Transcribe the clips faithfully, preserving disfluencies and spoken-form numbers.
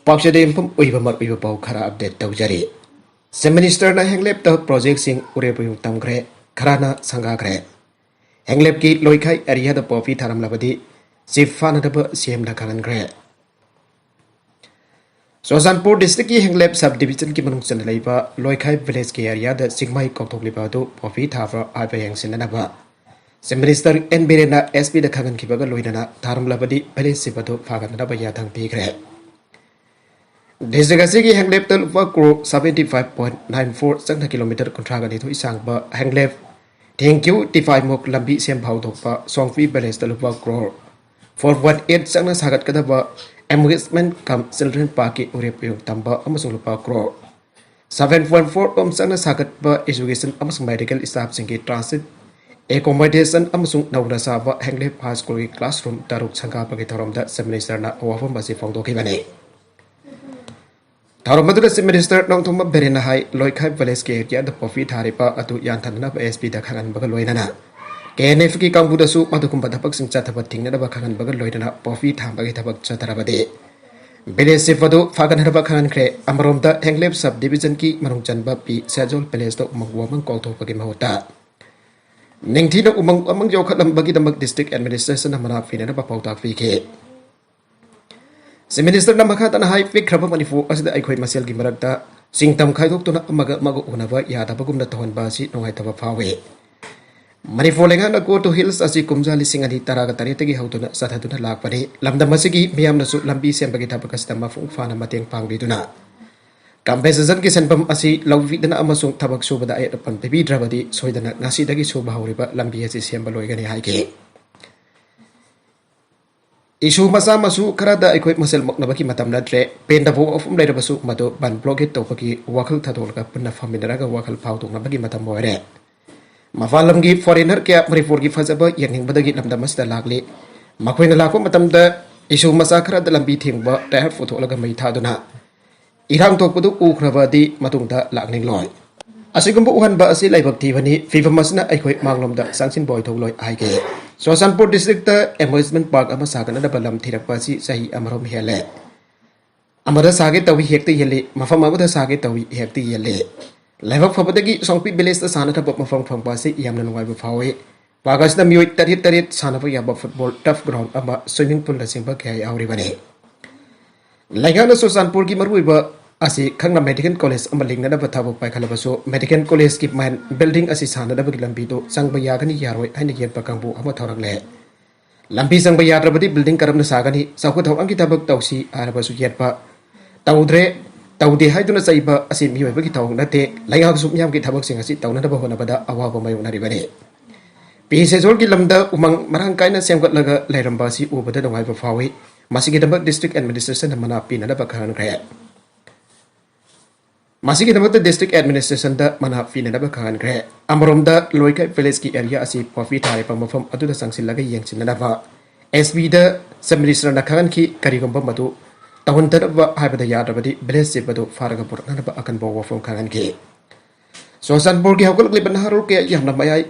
ꯄꯥꯎꯆꯦꯗ ꯌꯨꯝꯐꯝ ꯑꯣꯏꯕ ꯃꯔꯨꯑꯣꯏꯕ ꯄꯥꯎ ꯈꯔ ꯑꯞꯗꯦꯠ ꯇꯧꯖꯔꯤ꯫ ꯆꯤꯐ ꯃꯤꯅꯤꯁꯇꯔꯅ ꯍꯦꯡꯂꯦꯞꯇ ꯄ꯭ꯔꯣꯖꯦꯛꯁꯤꯡ ꯎꯔꯦꯞ ꯎꯌꯨꯡ ꯇꯝꯈ꯭ꯔꯦ, ꯈꯔꯅ ꯁꯪꯒꯥꯈ꯭ꯔꯦ꯫ ꯍꯦꯡꯂꯦꯞꯀꯤ ꯂꯣꯏꯈꯥꯏ ꯑꯦꯔꯤꯌꯥꯗ ꯄꯣꯄꯤ ꯊꯥꯔꯝꯂꯕꯗꯤ ꯆꯤꯐ ꯐꯥꯅꯅꯕ ꯁꯤ ꯑꯦꯝꯅ ꯈꯪꯍꯟꯈ꯭ꯔꯦ꯫ ꯆꯨꯔꯆꯥꯟꯄꯨꯔ ꯗꯤꯁꯇ꯭ꯔꯤꯛꯀꯤ ꯍꯦꯡꯂꯦꯞ ꯁꯕ ꯗꯤꯕꯤꯖꯟꯒꯤ ꯃꯅꯨꯡ ꯆꯟꯅ ꯂꯩꯕ ꯂꯣꯏꯈꯥꯏ ꯚꯤꯂꯦꯖꯀꯤ ꯑꯦꯔꯤꯌꯥꯗ ꯆꯤꯡꯃꯩ ꯀꯥꯎꯊꯣꯛꯂꯤꯕ ꯑꯗꯨ ꯄꯣꯄꯤ ꯊꯥꯕ꯭ꯔꯥ ꯍꯥꯏꯕ ꯌꯦꯡꯁꯤꯟꯅꯅꯕ ꯆꯤꯐ ꯃꯤꯅꯤꯁꯇꯔ ꯑꯦꯟ ꯕꯤꯔꯦꯟꯅ ꯑꯦꯁ ꯄꯤꯗ ꯈꯪꯍꯟꯈꯤꯕꯒ ꯂꯣꯏꯅꯅ ꯊꯥꯔꯝꯂꯕꯗꯤ ꯚꯤꯂꯦꯖ ꯆꯤꯐ ꯑꯗꯨ ꯐꯥꯒꯠꯅꯅꯕ ꯌꯥꯊꯪ ꯄꯤꯈ꯭ꯔꯦ꯫ ꯗꯤꯁꯇ꯭ꯔꯤꯛ ꯑꯁꯤꯒꯤ ꯍꯦꯡꯂꯦꯞꯇ ꯂꯨꯄꯥ crore seventy five point nine four ꯆꯪꯅ ꯀꯤꯂꯣꯃꯤꯇꯔ ꯀꯨꯟꯊ꯭ꯔꯥꯒ ꯅꯤꯊꯣꯏ ꯁꯥꯡꯕ ꯍꯦꯡꯂꯦꯞ ꯊꯦꯡꯀ꯭ꯌꯨ ꯇꯤꯐꯥꯏꯃꯨꯛ ꯂꯝꯕꯤ ꯁꯦꯝ ꯐꯥꯎꯗꯣꯛꯄ ꯁꯣꯡꯄꯤ ꯚꯤꯂꯦꯖꯇ ꯂꯨꯄꯥ ꯀ꯭ꯔꯣꯔ four point eight ꯆꯪꯅ ꯁꯥꯒꯠꯀꯗꯕ ꯑꯦꯃ꯭ꯌꯨꯖꯃꯦꯟ ꯀꯝ ꯆꯤꯜꯗ꯭ꯔꯦꯟ ꯄꯥꯔꯛꯀꯤ ꯎꯔꯦꯞ ꯎꯌꯨꯡ ꯇꯝꯕ ꯑꯃꯁꯨꯡ ꯂꯨꯄꯥ ꯀ꯭ꯔꯣꯔ seven point four ꯔꯣꯝ ꯆꯪꯅ ꯁꯥꯒꯠꯄ ꯑꯦꯖꯨꯀꯦꯁꯟ ꯑꯃꯁꯨꯡ ꯃꯦꯗꯤꯀꯦꯜ ꯁ꯭ꯇꯥꯐꯁꯤꯡꯒꯤ ꯇ꯭ꯔꯥꯟꯁꯤꯠ ꯑꯦꯀꯣꯃꯣꯗꯦꯁꯟ ꯑꯃꯁꯨꯡ ꯅꯧꯅ ꯁꯥꯕ ꯍꯦꯡꯂꯦꯞ ꯍꯥꯏ ꯁ꯭ꯀꯨꯜꯒꯤ ꯀ꯭ꯂꯥꯁꯔꯨꯝ ꯇꯔꯨꯛ ꯁꯪꯒꯥꯕꯒꯤ ꯊꯧꯔꯝꯗ ꯆꯤꯐ ꯃꯤꯅꯤꯁꯇꯔꯅ ꯋꯥꯐꯝ ꯑꯁꯤ ꯐꯣꯡꯗꯣꯛꯈꯤꯕꯅꯤ꯫ ꯊꯧꯔꯝ ꯑꯗꯨꯗ ꯆꯤꯐ ꯃꯤꯅꯤꯁꯇꯔ ꯅꯣꯡꯊꯣꯝꯕꯝ ꯕꯤꯔꯦꯟꯅ ꯍꯥꯏ, ꯂꯣꯏꯈꯥꯏ ꯚꯤꯂꯦꯖꯀꯤ ꯑꯦꯔꯤꯌꯥꯗ ꯄꯣꯄꯤ ꯊꯥꯔꯤꯕ ꯑꯗꯨ ꯌꯥꯟꯊꯅꯅꯕ ꯑꯦꯁ ꯄꯤꯗ ꯈꯪꯍꯟꯕꯒ ꯂꯣꯏꯅꯅ ꯀꯦ ꯑꯦꯟ ꯑꯦꯐꯀꯤ ꯀꯥꯡꯕꯨꯗꯁꯨ ꯃꯗꯨꯒꯨꯝꯕ ꯊꯕꯛꯁꯤꯡ ꯆꯠꯊꯕ ꯊꯤꯡꯅꯅꯕ ꯈꯪꯍꯟꯕꯒ ꯂꯣꯏꯅꯅ ꯄꯣꯄꯤ ꯊꯥꯕꯒꯤ ꯊꯕꯛ ꯆꯠꯊꯔꯕꯗꯤ ꯚꯤꯂꯦꯖ ꯆꯤꯐ ꯑꯗꯨ ꯐꯥꯒꯠꯅꯅꯕ ꯈꯪꯍꯟꯈ꯭ꯔꯦ꯫ ꯑꯃꯔꯣꯝꯗ ꯍꯦꯡꯂꯦꯞ ꯁꯕ ꯗꯤꯕꯤꯖꯟꯒꯤ ꯃꯅꯨꯡ ꯆꯟꯕ ꯄꯤ ꯁꯦꯖꯣꯜ ꯚꯤꯂꯦꯖꯇ ꯎꯃꯪ ꯋꯥꯃꯪ ꯀꯥꯎꯊꯣꯛꯄꯒꯤ ꯃꯍꯨꯠꯇ ꯅꯤꯡꯊꯤꯅ ꯎꯃꯪ ꯋꯥꯃꯪ ꯌꯣꯛꯈꯠꯂꯝꯕꯒꯤ ꯗꯃꯛ ꯗꯤꯁꯇ꯭ꯔꯤꯛ ꯑꯦꯗꯃꯤꯅꯤꯁꯇ꯭ꯔꯦꯁꯟꯅ ꯃꯅꯥ ꯐꯤꯅꯅꯕ ꯄꯥꯎꯇꯥꯛ ꯄꯤꯈꯤ꯫ ꯆꯤꯐ ꯃꯤꯅꯤꯁꯇꯔꯅ ꯃꯈꯥ ꯇꯥꯅ ꯍꯥꯏ, ꯄꯤꯛꯈ꯭ꯔꯕ ꯃꯅꯤꯄꯨꯔ ꯑꯁꯤꯗ ꯑꯩꯈꯣꯏ ꯃꯁꯦꯜꯒꯤ ꯃꯔꯛꯇ ꯆꯤꯡꯗꯝ ꯈꯥꯏꯗꯣꯛꯇꯨꯅ ꯑꯃꯒ ꯑꯃꯒ ꯎꯅꯕ ꯌꯥꯗꯕꯒꯨꯝꯅ ꯇꯧꯍꯟꯕ ꯑꯁꯤ ꯅꯨꯡꯉꯥꯏꯇꯕ ꯐꯥꯎꯏ꯫ ꯃꯅꯤꯄꯨꯔ ꯂꯩꯉꯥꯛꯅ Go to Hills ꯑꯁꯤ ꯀꯨꯝꯖꯥ ꯂꯤꯁꯤꯡ ꯑꯅꯤ ꯇꯔꯥꯒ ꯇꯔꯦꯠꯇꯒꯤ ꯍꯧꯗꯨꯅ ꯆꯠꯊꯗꯨꯅ ꯂꯥꯛꯄꯅꯤ꯫ ꯂꯝꯗꯝ ꯑꯁꯤꯒꯤ ꯃꯤꯌꯥꯝꯅꯁꯨ ꯂꯝꯕꯤ ꯁꯦꯝꯕꯒꯤ ꯊꯕꯛ ꯑꯁꯤꯗ ꯃꯄꯨꯡ ꯐꯥꯅ ꯃꯇꯦꯡ ꯄꯥꯡꯕꯤꯗꯨꯅ ꯀꯝꯄꯦꯟꯁꯦꯁꯟꯒꯤ ꯁꯦꯟꯐꯝ ꯑꯁꯤ ꯂꯧꯕꯤꯗꯅ ꯑꯃꯁꯨꯡ ꯊꯕꯛ ꯁꯨꯕꯗ ꯑꯌꯦꯠ ꯑꯄꯟ ꯄꯤꯕꯤꯗ꯭ꯔꯕꯗꯤ ꯁꯣꯏꯗꯅ ꯉꯁꯤꯗꯒꯤ ꯁꯨꯕ ꯍꯧꯔꯤꯕ ꯂꯝꯕꯤ ꯑꯁꯤ ꯁꯦꯝꯕ ꯂꯣꯏꯒꯅꯤ ꯍꯥꯏꯈꯤ꯫ ꯏꯁꯨ ꯃꯆꯥ ꯃꯁꯨ ꯈꯔꯗ ꯑꯩꯈꯣꯏ ꯃꯁꯦꯜ ꯃꯨꯛꯅꯕꯒꯤ ꯃꯇꯝ ꯅꯠꯇ꯭ꯔꯦ꯫ ꯄꯦꯟꯗꯕ ꯋꯥꯐꯝ ꯂꯩꯔꯕꯁꯨ ꯃꯗꯨ ꯕꯟ ꯕ꯭ꯂꯣꯀꯦꯠ ꯇꯧꯕꯒꯤ ꯋꯥꯈꯜ ꯊꯥꯗꯣꯛꯂꯒ ꯄꯨꯟꯅ ꯐꯝꯃꯤꯟꯅꯔꯒ ꯋꯥꯈꯜ ꯐꯥꯎꯗꯣꯛꯅꯕꯒꯤ ꯃꯇꯝ ꯑꯣꯏꯔꯦ꯫ ꯃꯄꯥꯟ ꯂꯝꯒꯤ ꯐꯣꯔꯦꯅꯔ ꯀꯌꯥ ꯃꯅꯤꯄꯨꯔꯒꯤ ꯐꯖꯕ ꯌꯦꯡꯅꯤꯡꯕꯗꯒꯤ ꯂꯝꯗꯝ ꯑꯁꯤꯗ ꯂꯥꯛꯂꯤ꯫ ꯃꯈꯣꯏꯅ ꯂꯥꯛꯄ ꯃꯇꯝꯗ ꯏꯁꯨ ꯃꯆꯥ ꯈꯔꯗ ꯂꯝꯕꯤ ꯊꯤꯡꯕ, ꯇꯥꯌꯔ ꯄꯨꯊꯣꯛꯂꯒ ꯃꯩ ꯊꯥꯗꯨꯅ ꯏꯔꯥꯡ ꯊꯣꯛꯄꯗꯨ ꯎꯈ꯭ꯔꯕꯗꯤ ꯃꯇꯨꯡꯗ ꯂꯥꯛꯅꯤꯡꯂꯣꯏ꯫ ꯑꯁꯤꯒꯨꯝꯕ ꯎꯍꯟꯕ ꯑꯁꯤ ꯂꯥꯏꯕꯛ ꯊꯤꯕꯅꯤ꯫ ꯐꯤꯕꯝ ꯑꯁꯤꯅ ꯑꯩꯈꯣꯏ ꯃꯥꯡꯂꯣꯝꯗ ꯆꯪꯁꯤꯟꯕ ꯑꯣꯏꯊꯣꯛꯂꯣꯏ ꯍꯥꯏꯈꯤ꯫ ꯆꯨꯔꯆꯥꯟꯄꯨꯔ ꯗꯤꯁꯇ꯭ꯔꯤꯛꯇ ꯑꯦꯃ꯭ꯌꯨꯖꯃꯦꯟ ꯄꯥꯔꯛ ꯑꯃ ꯁꯥꯒꯠꯅꯅꯕ ꯂꯝ ꯊꯤꯔꯛꯄ ꯑꯁꯤ ꯆꯍꯤ ꯑꯃꯔꯣꯝ ꯍꯦꯜꯂꯦ꯫ ꯑꯃꯗ ꯁꯥꯒꯦ ꯇꯧꯏ, ꯍꯦꯛꯇ ꯌꯦꯜꯂꯤ, ꯃꯐꯝ ꯑꯃꯗ ꯁꯥꯒꯦ ꯇꯧꯏ, ꯍꯦꯛꯇ ꯌꯦꯜꯂꯤ꯫ ꯂꯥꯏꯕꯛ ꯐꯕꯗꯒꯤ ꯁꯣꯡꯄꯤ ꯚꯤꯂꯦꯖꯇ ꯁꯥꯟꯅꯅꯕ ꯃꯐꯝ ꯐꯪꯕ ꯑꯁꯤ ꯌꯥꯝꯅ ꯅꯨꯡꯉꯥꯏꯕ ꯐꯥꯎꯏ꯫ ꯄꯥꯔꯛ ꯑꯁꯤꯗ ꯃꯤꯑꯣꯏ ꯇꯔꯦꯠ ꯇꯔꯦꯠ ꯁꯥꯟꯅꯕ ꯌꯥꯕ ꯐꯨꯠꯕꯣꯜ ꯇꯔꯐ ꯒ꯭ꯔꯥꯎꯟ ꯑꯃ, ꯁ꯭ꯋꯤꯃꯤꯡ ꯄꯨꯜꯅꯆꯤꯡꯕ ꯀꯌꯥ ꯌꯥꯎꯔꯤꯕꯅꯤ꯫ ꯂꯩꯉꯥꯛꯅ ꯆꯨꯔꯆꯥꯟꯄꯨꯔꯒꯤ ꯃꯔꯨꯑꯣꯏꯕ ꯑꯁꯤ ꯈꯪꯅ ꯃꯦꯗꯤꯀꯦꯜ ꯀꯣꯂꯦꯖ ꯑꯃ ꯂꯤꯡꯅꯅꯕ ꯊꯕꯛ ꯄꯥꯏꯈꯠꯂꯕꯁꯨ, ꯃꯦꯗꯤꯀꯦꯜ ꯀꯣꯂꯦꯖꯀꯤ ꯃꯦꯟ ꯕꯤꯜꯗꯤꯡ ꯑꯁꯤ ꯁꯥꯟꯅꯅꯕꯒꯤ ꯂꯝꯕꯤꯗꯨ ꯆꯪꯕ ꯌꯥꯒꯅꯤ ꯌꯥꯔꯣꯏ ꯍꯥꯏꯅ ꯌꯦꯠꯄ ꯀꯥꯡꯕꯨ ꯑꯃ ꯊꯣꯔꯛꯂꯦ꯫ ꯂꯝꯕꯤ ꯆꯪꯕ ꯌꯥꯗ꯭ꯔꯕꯗꯤ ꯕꯤꯜꯗꯤꯡ ꯀꯔꯝꯅ ꯁꯥꯒꯅꯤ? ꯆꯥꯎꯈꯠ ꯊꯧꯔꯥꯡꯒꯤ ꯊꯕꯛ ꯇꯧꯁꯤ ꯍꯥꯏꯔꯕꯁꯨ ꯌꯦꯠꯄ꯫ ꯇꯧꯗ꯭ꯔꯦ, ꯇꯧꯗꯦ ꯍꯥꯏꯗꯨꯅ ꯆꯩꯕ ꯑꯁꯤ ꯃꯤꯑꯣꯏꯕꯒꯤ ꯊꯧꯑꯣꯡ ꯅꯠꯇꯦ꯫ ꯂꯩꯉꯥꯛꯁꯨ ꯃꯤꯌꯥꯝꯒꯤ ꯊꯕꯛꯁꯤꯡ ꯑꯁꯤ ꯇꯧꯅꯅꯕ ꯍꯣꯠꯅꯕꯗ ꯑꯋꯥꯕ ꯃꯥꯌꯣꯛꯅꯔꯤꯕꯅꯤ꯫ ꯄꯤ ꯁꯦꯖꯣꯜꯒꯤ ꯂꯝꯗ ꯎꯃꯪ ꯃꯔꯥꯡ ꯀꯥꯏꯅ ꯁꯦꯝꯒꯠꯂꯒ ꯂꯩꯔꯝꯕ ꯑꯁꯤ ꯎꯕꯗ ꯅꯨꯡꯉꯥꯏꯕ ꯐꯥꯎꯏ꯫ ꯃꯁꯤꯒꯤꯗꯃꯛ ꯗꯤꯁꯇ꯭ꯔꯤꯛ ꯑꯦꯗꯃꯤꯅꯤꯁꯇ꯭ꯔꯦꯁꯟꯅ ꯃꯅꯥ ꯄꯤꯅꯅꯕ ꯈꯪꯍꯟꯈ꯭ꯔꯦ꯫ ꯃꯁꯤꯒꯤꯗꯃꯛꯇ ꯗꯤꯁꯇ꯭ꯔꯤꯛ ꯑꯦꯗꯃꯤꯅꯤꯁꯇ꯭ꯔꯦꯁꯟꯗ ꯃꯅꯥ ꯄꯤꯅꯅꯕ ꯈꯪꯍꯟꯈ꯭ꯔꯦ꯫ ꯑꯃꯔꯣꯝꯗ, ꯂꯣꯏꯀꯥꯏ ꯚꯤꯂꯦꯖꯀꯤ ꯑꯦꯔꯤꯌꯥ ꯑꯁꯤ ꯄꯣꯄꯤ ꯊꯥꯔꯤꯕ ꯃꯐꯝ ꯑꯗꯨꯗ ꯆꯪꯁꯤꯜꯂꯒ ꯌꯦꯡꯁꯤꯟꯅꯅꯕ ꯑꯦꯁ ꯄꯤꯗ ꯆꯤꯐ ꯃꯤꯅꯤꯁꯇꯔꯅ ꯈꯪꯍꯟꯈꯤ꯫ ꯀꯔꯤꯒꯨꯝꯕ ꯃꯗꯨ ꯇꯧꯍꯟꯗꯅꯕ ꯍꯥꯏꯕꯗ ꯌꯥꯗ꯭ꯔꯕꯗꯤ ꯚꯤꯂꯦꯖ ꯆꯤꯐ ꯑꯗꯨ ꯐꯥꯔꯒ ꯄꯨꯔꯛꯅꯅꯕ ꯑꯀꯟꯕ ꯋꯥꯐꯝ ꯈꯪꯍꯟꯈꯤ꯫ ꯆꯨꯔꯆꯥꯟꯄꯨꯔꯒꯤ ꯍꯧꯒꯠꯂꯛꯂꯤꯕ ꯅꯍꯥꯔꯣꯜ ꯀꯌꯥ ꯌꯥꯝꯅ ꯃꯌꯥꯏ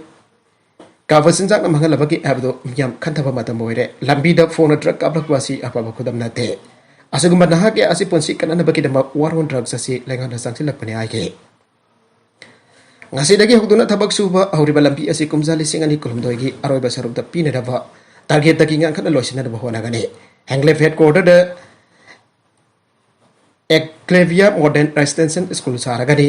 ꯀꯥꯕ ꯆꯤꯟꯖꯥꯛꯅ ꯃꯥꯡꯍꯜꯂꯕꯒꯦ ꯍꯥꯏꯕꯗꯨ ꯃꯤꯌꯥꯝ ꯈꯟꯊꯕ ꯃꯇꯝ ꯑꯣꯏꯔꯦ꯫ ꯂꯝꯕꯤꯗ ꯐꯣꯡꯅ ꯗ꯭ꯔꯒ ꯀꯥꯞꯂꯛꯄ ꯑꯁꯤ ꯑꯐꯕ ꯈꯨꯗꯝ ꯅꯠꯇꯦ꯫ ꯑꯁꯤꯒꯨꯝꯕ ꯅꯍꯥ ꯀꯌꯥ ꯑꯁꯤ ꯄꯨꯟꯁꯤ ꯀꯟꯅꯅꯕꯒꯤꯗꯃꯛ ꯋꯥꯔ ꯑꯣꯟ ꯗ꯭ꯔꯒꯁ ꯑꯁꯤ ꯂꯩꯉꯥꯛꯅ ꯆꯪꯁꯤꯜꯂꯛꯄꯅꯤ ꯍꯥꯏꯈꯤ꯫ ꯉꯁꯤꯗꯒꯤ ꯍꯧꯗꯨꯅ ꯊꯕꯛ ꯁꯨꯕ ꯍꯧꯔꯤꯕ ꯂꯝꯕꯤ ꯑꯁꯤ ꯀꯨꯝꯖꯥ ꯂꯤꯁꯤꯡ ꯑꯅꯤ ꯀꯨꯟꯍꯨꯝꯗꯣꯏꯒꯤ ꯑꯔꯣꯏꯕ ꯁꯔꯨꯛꯇ ꯄꯤꯅꯅꯕ ꯇꯥꯔꯒꯦꯠꯇꯒꯤ ꯉꯟꯈꯠꯅ ꯂꯣꯏꯁꯤꯟꯅꯅꯕ ꯍꯣꯠꯅꯒꯅꯤ꯫ ꯍꯦꯡꯂꯦꯞ ꯍꯦꯗꯀ꯭ꯋꯥꯇꯔꯗ ꯑꯦꯀ꯭ꯂꯦꯚꯤꯌꯥ ꯃꯣꯗꯔꯟ ꯔꯦꯁꯤꯗꯦꯟꯁꯤꯌꯦꯜ ꯁ꯭ꯀꯨꯜ ꯁꯥꯔꯒꯅꯤ,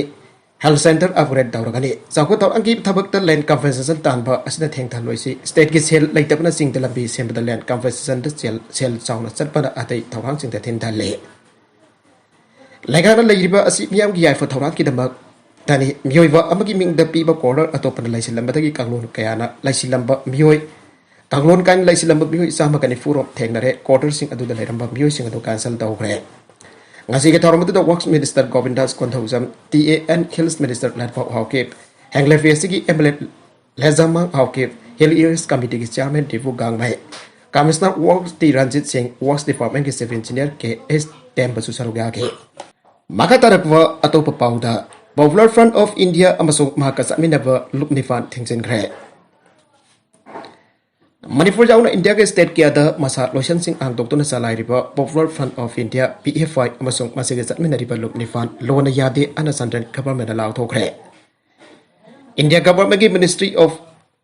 ꯍꯦꯜꯊ ꯁꯦꯟꯇꯔ ꯑꯞꯒ꯭ꯔꯦꯗ ꯇꯧꯔꯒꯅꯤ꯫ ꯆꯥꯎꯈꯠ ꯊꯧꯔꯥꯡꯒꯤ ꯊꯕꯛꯇ ꯂꯦꯟ ꯀꯝꯄꯦꯟꯁꯦꯁꯟ ꯇꯥꯟꯕ ꯑꯁꯤꯗ ꯊꯦꯡꯊꯍꯜꯂꯣꯏꯁꯤ꯫ ꯁ꯭ꯇꯦꯠꯀꯤ ꯁꯦꯜ ꯂꯩꯇꯕꯅꯆꯤꯡꯗ ꯂꯝꯕꯤ ꯁꯦꯝꯕꯗ ꯂꯦꯟ ꯀꯝꯄꯦꯟꯁꯦꯁꯟꯗ ꯁꯦꯜ, ꯁꯦꯜ ꯆꯥꯎꯅ ꯆꯠꯄꯅ ꯑꯇꯩ ꯊꯧꯔꯥꯡꯁꯤꯡꯗ ꯊꯤꯟꯊꯍꯜꯂꯤ꯫ ꯂꯩꯉꯥꯛꯅ ꯂꯩꯔꯤꯕ ꯑꯁꯤ ꯃꯤꯌꯥꯝꯒꯤ ꯌꯥꯏꯐ ꯊꯧꯔꯥꯡꯒꯤꯗꯃꯛꯇꯅꯤ꯫ ꯃꯤꯑꯣꯏꯕ ꯑꯃꯒꯤ ꯃꯤꯡꯗ ꯄꯤꯕ ꯀ꯭ꯋꯥꯇꯔ ꯑꯇꯣꯞꯄꯅ ꯂꯩꯁꯤꯜꯂꯝꯕꯗꯒꯤ ꯀꯥꯡꯂꯣꯟ ꯀꯌꯥꯅ ꯂꯩꯁꯤꯜꯂꯝꯕ ꯃꯤꯑꯣꯏ ꯀꯥꯡꯂꯣꯟ ꯀꯥꯏꯅ ꯂꯩꯁꯤꯜꯂꯝꯕ ꯃꯤꯑꯣꯏ ꯆꯥꯝꯃꯒ ꯅꯤꯐꯨ ꯔꯣꯝ ꯊꯦꯡꯅꯔꯦ꯫ ꯀ꯭ꯋꯥꯇꯔꯁꯤꯡ ꯑꯗꯨꯗ ꯂꯩꯔꯝꯕ ꯃꯤꯑꯣꯏꯁꯤꯡ ꯑꯗꯨ ꯀꯦꯟꯁꯦꯜ ꯇꯧꯈ꯭ꯔꯦ꯫ ꯉꯁꯤꯒꯤ ꯊꯧꯔꯝ ꯑꯗꯨꯗ works minister Govindas Konthoujam, T A and hills minister Lanphao Haokip, ꯍꯦꯡꯂꯦꯐꯦꯁꯤꯒꯤ M L A Lezamang Haokip, hill areas ꯀꯃꯤꯇꯤꯒꯤ chairman Dipu Gangmei, commissioner works T Ranjit Singh, works ꯗꯤꯄꯥꯔꯠꯃꯦꯟꯒꯤ ꯆꯤꯐ ꯏꯟꯖꯤꯅꯤꯌꯔ ꯀꯦ ꯑꯦꯁ ꯇꯦꯝꯕꯁꯨ ꯁꯔꯨꯛ ꯌꯥꯈꯤ꯫ ꯃꯈꯥ ꯇꯥꯔꯛꯄ ꯑꯇꯣꯞꯄ ꯄꯥꯎꯗ, ꯄꯣꯄꯨꯂꯔ ꯐ꯭ꯔꯟꯠ ꯑꯣꯐ ꯏꯟꯗꯤꯌꯥ ꯑꯃꯁꯨꯡ ꯃꯍꯥꯛꯀ ꯆꯠꯃꯤꯟꯅꯕ ꯂꯨꯞ ꯅꯤꯄꯥꯟ ꯊꯤꯡꯖꯤꯟꯈ꯭ꯔꯦ꯫ ꯃꯅꯤꯄꯨꯔ ꯌꯥꯎꯅ ꯏꯟꯗꯤꯌꯥꯒꯤ ꯁ꯭ꯇꯦꯠ ꯀꯌꯥꯗ ꯃꯁꯥ ꯂꯣꯏꯁꯪꯁꯤꯡ ꯍꯥꯡꯗꯣꯛꯇꯨꯅ ꯆꯂꯥꯏꯔꯤꯕ Popular Front of India, P F I, ꯑꯃꯁꯨꯡ ꯃꯁꯤꯒ ꯆꯠꯃꯤꯟꯅꯔꯤꯕ ꯂꯨꯞ ꯅꯤꯄꯥꯟ ꯂꯣꯟꯅ ꯌꯥꯗꯦ ꯑꯅ ꯆꯟꯗ꯭ꯔꯟ ꯒꯚꯔꯟꯃꯦꯟꯠꯅ ꯂꯥꯎꯊꯣꯛꯈ꯭ꯔꯦ꯫ ꯏꯟꯗꯤꯌꯥ ꯒꯚꯔꯟꯃꯦꯟꯠꯀꯤ Ministry of